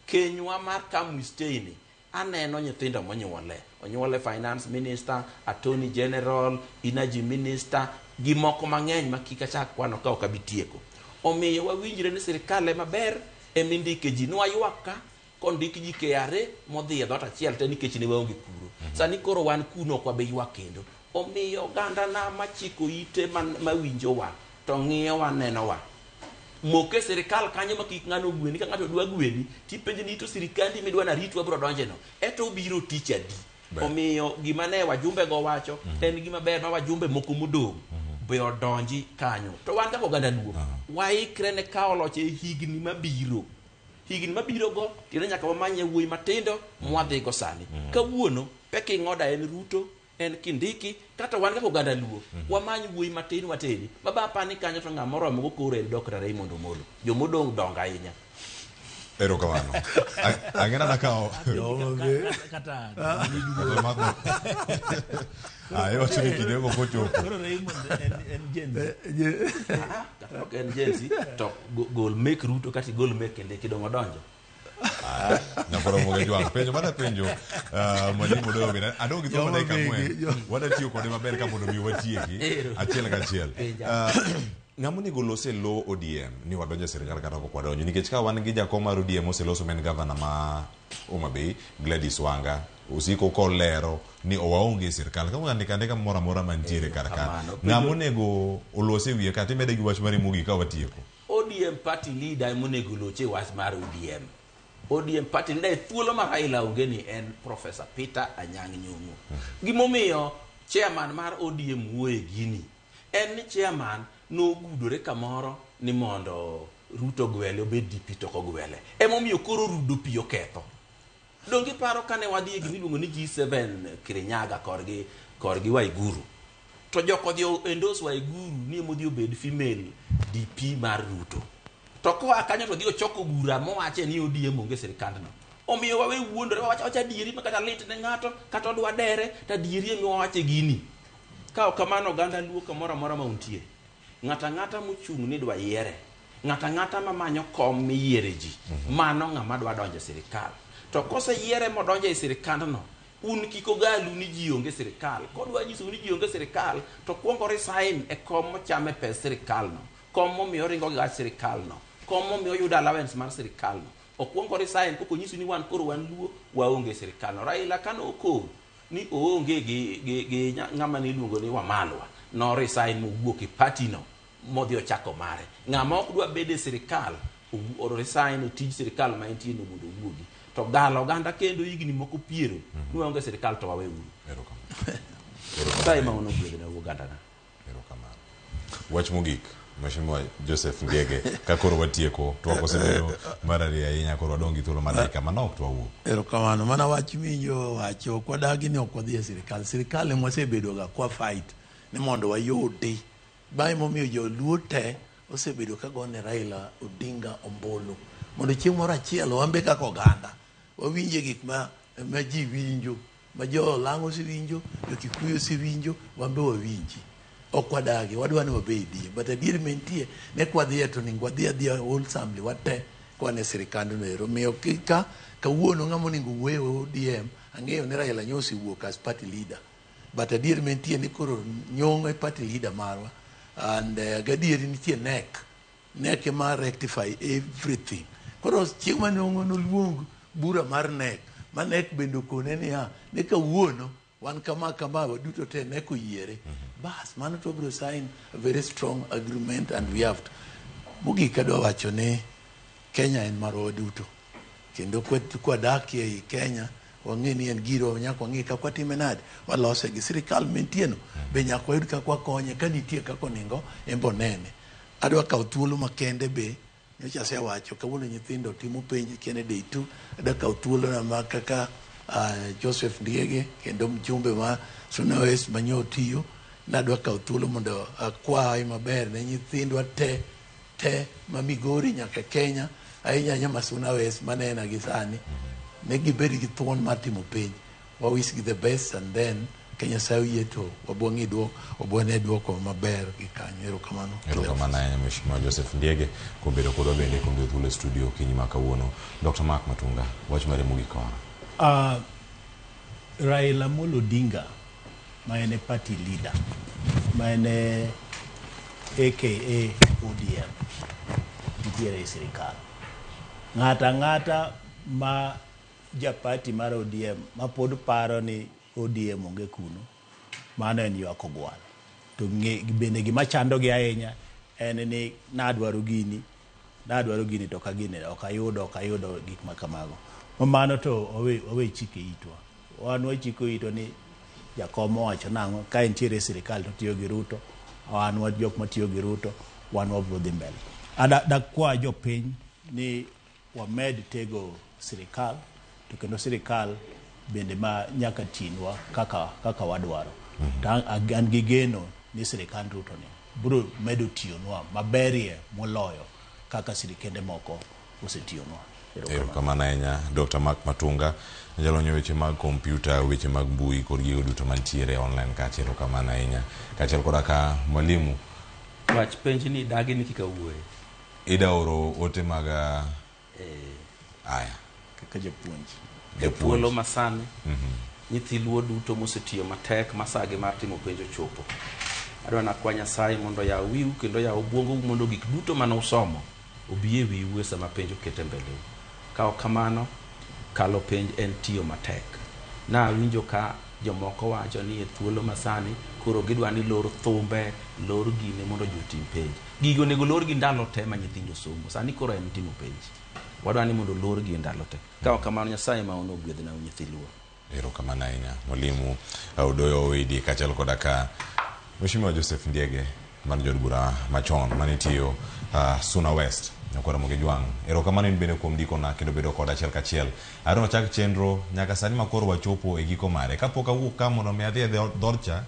Kenywa mar come we stay ni aneno nyithindo monyuole. Onyuole finance minister, attorney general, energy minister, gi moko mang'eny ma kik achak kwano ka ok abi tieko. Omiyo wawinjre ni sirikal ema ber emindike ji. Nwaywak ka kondik ji KRA modhi e dhoot achiel te nikech ne waonge kuro. Sani koro wan kuno ok wabi ywak kendo. Omiyo ogandana machiko ite mawinjowa to ng'iyowa nenowa. Moke sirikal kanyo ma kik ng'ano gweni ka ng'ato dwa gweni tipenje ni to sirikandi midwa narit wabro donje no eto obiro tich adi. Omiyo gima ne wajumbe go wacho en gima ber ma wajumbe moko modong' be odonji kanyo. To wan kaka oganda Luo waikre ne kawo loch e higni mabiro. Higni mabiro go tiende nyaka wamany yawuoyi matindo mwadhigo sani. Kawuono pecking order en Ruto, en Kindiki, kata wan kaka oganda Luo wamany wuoyi matin watedi. Baba apani kanyo to ng'ama oromo go koro en Dr. Raymond Omolo. Jomodong' dongo ahinya. Erokamano. Ang'ena nakawo. Kata Ah, iwacho ni kinde go kochopo. Koro Raymond en Gen Z. Kata ok en Gen Z to gol mek Ruto kata igol mek Kindiki dong' odonjo. Nyakoro moge jwang'. Penjo mana penjo mwalimu Doyo bende adong' gi thuolo mar dakika ang'wen. Wadwa tiyo kode maber ka mondo mi watieki achiel kachiel. Ng'ama onego los e lo ODM ni wadonjo e sirikal kata ok wadonjo nikech ka wan gi jakom mar ODM oseloso ma en gavana ma Homa Bay Gladys Wanga osiko kolero ni waonge e sirikal kama andika andika moro amora mantiere kar ka. Ng'ama onego olos e wiye ka timede gi wach mari mogik ka watieko. ODM party leader ema onego loche wach mar ODM. ODM party leader e thuolo ma Raila onge ni en Professor Peter Anyang' Nyong'o. Gimomiyo chairman mar ODM wuoye gini en ni chairman nogudore kamoro ni mondo Ruto gwele obed DP to ok ogwele. Emomiyo koro rudo pi oketho. Donge iparo kane wadhi e gimiluongo ni G7 Kirinyaga korgi Waiguru. To jok odhi endorse Waiguru ni emodhi obed female DP mar Ruto. To koa kanyo to odhi ochoko bura mowache ni ODM onge sirikandno. Omiyo wawe wuondore wawacho awacha adieri ma kata lit ne ng'ato kata odwa dere to adieri ema wawache gini. Ka ok kamano oganda Luo kamoro amora ma untie. Ng'ato ang'ata mochung' ni dwa yiere. Ng'ato ang'ata mamanyo kom miyiere ji. Mano ng'ama dwa donjo e sirikal. To koseyiere modonjo e sirikandno, un kik ogalu ni ji onge sirikal. Kodwa nyisou ni ji onge sirikal, to kuongo resign e kom mochame pes sirikal no. Kom momiyo oringo gi gach sirikal no. Kom momiyo oyudo allowance mar sirikal no. Okuongo resign koko nyisu ni wan koro wan Luo waonge sirikal no. Raila kane okor ni oonge gi ng'ama niluongo ni Wamalwa, no resign mowuok e party no modhi ochako mare. Ng'ama ok dwa bedo e sirikal o resign e tij sirikal ma entie no mondo owuogi. To galo oganda kendo higni moko piero ni waonge sirikal to waweuru. Nyasaye ma ono gwedhna ogandana. Erokamano. Wach mogik Mheshimiwa Joseph Ngege ka koro watieko twak osebedo marariya ahinya koro wadong' gi thuolo mar dakika manok to wawuok. Erokamano. Mana wach minjo wacho ok wadagi ni ok wadhi e sirikal. Sirikal ema wasebedo ga kwa fight ni mondo wayudi. Bang'e momiyo joluo te osebedo ka gone Raila Odinga ombulu mondo chieng' moro achiel wan be kaka oganda wawinje gik ma ji winjo ma jo Lang'o osewinjo, jo Kikuyu osewinjo, wan be wawinji. Ok wadagi, wadwa ni wabedie. But adier mentie ne kwadhiye to onego wadhi adhiya wholesomely wate kwan e sirikand no ero. Omiyo ka kawuono ng'ama onego wuoye ODM, ang'eyo ni Raila nyo osewuok as party leader. But adier mentie ni koro Nyong'o e party leader marwa. And gadieri nitie NEC. NEC ema rectify everything. Koro chieng' mane noluong bura mar NEC, ma NEC bende okone niya, ni kawuono wan kama kama waduto te NEC oyiere. Bas, mano to wabiro sign a very strong agreement and we have to. Mogik adwa wacho ni Kenya en marwa waduto. Kendo kwadakie ei Kenya, wang'e ni en girwa, nyaka wang'e kaka watime nade, walose gi sirikal mantie no, be nyaka wayud kaka wakonye, ka nitie kaka oningo, en be onene. Adwa kawo thuolo makende be, nyocha asewacho, kawuono nyithindo timo penj kene day 2, adwa kawo thuolo na ma kaka Joseph Ndiege, kendo mjumbe ma Suna West manyo tiyo, nadwa kawo thuolo mondo akwayi maber ne nyithindwa te te ma Migori nyaka Kenya, ahinya ahinya ma Suna West manena gi sani, ne gibed gi thuon mar timo penj. Wa wish gi the best and then ka Nyasaye oyie to wabiro ng'i duoko, wabiro ne duoko maber gi kanyo. Erokamano. Erokamano ahinya Mheshimiwa Joseph Ndiege kuom bedo kodwa bende kuom miyo thuolo e studio okinyi ma kawuono. Dr. Mark Matunga, wach mari mogik koa. Raila Amolo Odinga ma en e party leader, ma en e aka ODM, nitiere e sirikal. Ng'ato ang'ata ma ja party mar ODM ma pod paro ni ODM onge kuno, mano en ywak ogwal. To bende gima chandogi ahinya en ni nadwaro gini, nadwaro gini to ka gini ok ayudo gik ma kamago. Mano to wawe chike itwa. Wan wachiko itwa ni jakom owacho nang'o, ka entiere e sirikal to tiyo gi Ruto, wan wa jok matiyo gi Ruto, wan wabiro dhi mbele. Dakwa jopiny ni wamed tego sirikal, to kendo sirikal bende ma nyaka tinwa kaka wadwaro. To an gi geno ni sirikand Ruto ni biro medo tiyonwa maberie moloyo kaka sirikende moko osetiyonwa. Erokamano ahinya Dr. Mark Matunga, jalony e weche mag kompyuta, weche mag mbui kod gigo duto mantiere online kacha. Erokamano ahinya. Kaachiel koda ka mwalimu. Wach penj ni dagi ni kik awuoye. Ida oro ote mag aya. Kaka japuonj. E thuolo masani, nyithi Luo duto mosetiyo matek masagi mar timo penj ochopo. Adwa nakwa Nyasaye mondo oyaw wiu kendo oyaw obwongou mondo gik duto mane usomo obi e wiu e sama penj oket e mbeleu. Ka ok kamano, kalo penj en tiyo matek. Nawinjo ka jomoko wacho ni e thuolo masani koro gidwa ni lor thumbe, lor gine mondo ji otim penj. Gigi onego lor gi ndalo te ma nyithindo somo. Sani koro en timo penj. Wadwa ni mondo lor gi ndalo te. Ka ok kamano, Nyasaye ma ono ogwedhna nyithi Luo. Erokamano ahinya mwalimu Odoyo Owidi kaachiel koda ka Mheshimiwa Joseph Ndiege man jaod bura machon mane tiyo Suna West Nyakwar Ramogi Jwang'. Erokamano in bende kuom ndikona kendo bedo koda achiel kachiel. Adwa chak chenro nyaka sani ma koro wachopo e giko mare. Kapok awuok ka mondo mi adhi e dhood cha,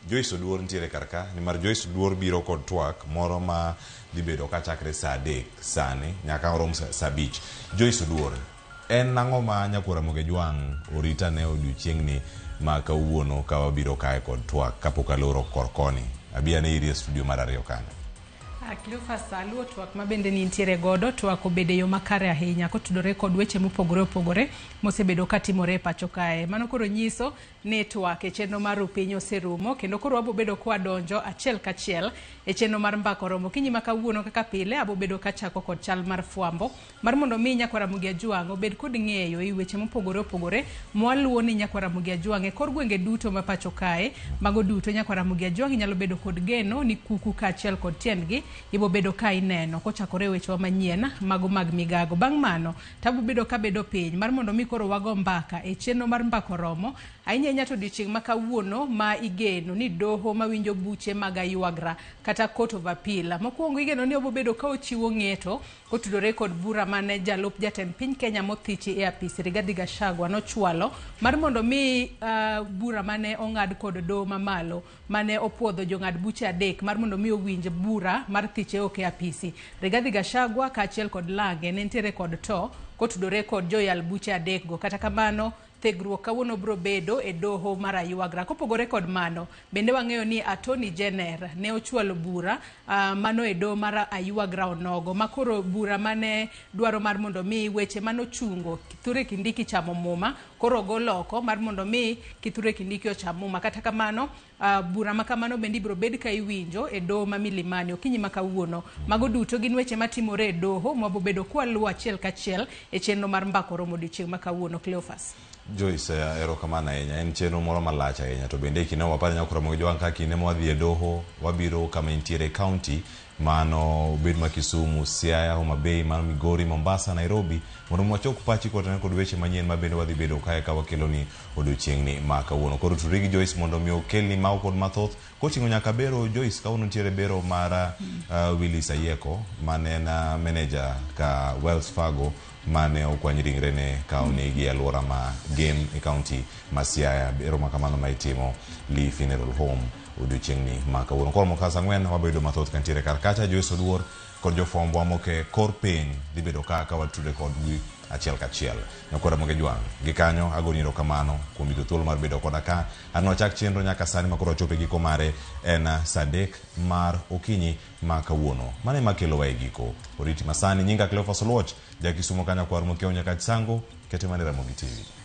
Joyce Oduor nitiere kar ka, nimar Joyce Oduor biro kod twak moro ma dhi bedo kachakre saa 3 sani nyaka orom saa 5. Joyce Oduor, en ang'o ma Nyakwar Ramogi Jwang' orita ne odiochieng'ni ma kawuono ka wabiro kae kod twak kapok aloro kor koni? Abi ane iri e studio mar 2 kanyo. Cleophas, aluwo twak ma bende nintiere godo, twak obedo e yo makare ahinya kotudore kod weche mopogore opogore mosebedo katimore e pacho kae. Mano koro nyiso ni twak e chenro mar Rupiny oserumo kendo koro wabo bedo kwadonjo achiel kachiel e chenro mar Mbaka Oromo. Okinyi ma kawuono kaka pile abo bedo kachako kod chal mar fwambo mar mondo mi Nyakwar Ramogi Ajwang' obed kod ng'eyo e weche mopogore opogore mwaluwo ni Nyakwar Ramogi Ajwang' e kor gwenge duto ma pacho kae. Mago duto Nyakwar Ramogi Ajwang' inyalo bedo kod geno ni kuku kaachiel kod tiendgi ibo bedo ka ineno kochakore e wechewa manyien mago mag migago. Bang' mano tabo bedo kabedo piny mar mondo mi koro wago mbaka e chenro mar Mbaka Oromo ahinya ahinya to odiochieng' ma kawuono ma igeno ni doho mawinjo buche mag aywagra kata Court of Appeal. Mokwongo igeno ni obo bedo ka ochiwo ng'eto kotudore kod bura mane jalup jatend piny Kenya mothichi e apis Rigathi Gachagua nochwalo mar mondo mi bura mane ong'ad kod doho mamalo mane opuodho jong'ad buche 3 mar mondo mi owinj bura mar thiche ok e apisi. Rigathi Gachagua kaachiel kod lange ne nitiere kod to kotudore kod joyal buche 3 go. Kata kamano Thegruok kawuono biro bedo e doho mar Aywagra. Kopogore kod mano, bende wang'eyo ni Attorney General ne ochwalo bura mano e doho mar Aywagra onogo, makoro bura mane dwaro mar mondo mi weche manochungo Kithure Kindiki chamo muma koro ogo loko mar mondo mi Kithure Kindiki ocham muma. Kata kamano, bura ma kamano bende ibiro bed ka iwinjo e doho ma Milimani okinyi ma kawuono. Mago duto gin weche matimore e doho mwabobedo kwaluwo achiel kachiel e chenro mar Mbaka Oromo odiochieng' ma kawuono. Cleophas. Joyce, erokamano ahinya. En chenro moro malach ahinya. To bende kinde wapar nyaka Ramogi Jowang' ka kinde mwadhi e doho, wabiro kama entiere county, mano bed ma Kisumu, Siaya, Homa Bay, mano Migori, Mombasa, Nairobi, mondo wachok pachi kotenore kod weche manyien ma bende wadhi bedo kae ka wakeloni odiochieng'ni ma kawuono. Koro tudri gi Joyce mondo mi okelni mago kod mathoth koting'o nyaka bero. Joyce, kawuono nitiere bero mar Willis Ayieko mane en manager ka Wells Fargo mane okwany ringrene ka onegi e alwora ma Gem e county ma Siaya. Bero ma kamano ma itimo Lee Funeral Home odiochieng'ni ma kawuono. Koro moka saa 4 wabedo mathoth kantiere kar kacha. Joyce Oduor kod jofwambo moke kor piny dhi bedo ka watudre kodgi achiel kachiel. Nyakwar Ramogi Jwang' gi kanyo agoni erokamano kuom yudo thuolo mar bedo koda ka. An wachak chenro nyaka sani makoro wachopo e giko mare en saa 3 mar okinyi ma kawuono. Mano ema kelowa e giko. Oriti masani nyinga Cleophas Oluoch, ja Kisumo ka nyakwar Mokiewo Nyakach Sango, kete mana e Ramogi TV.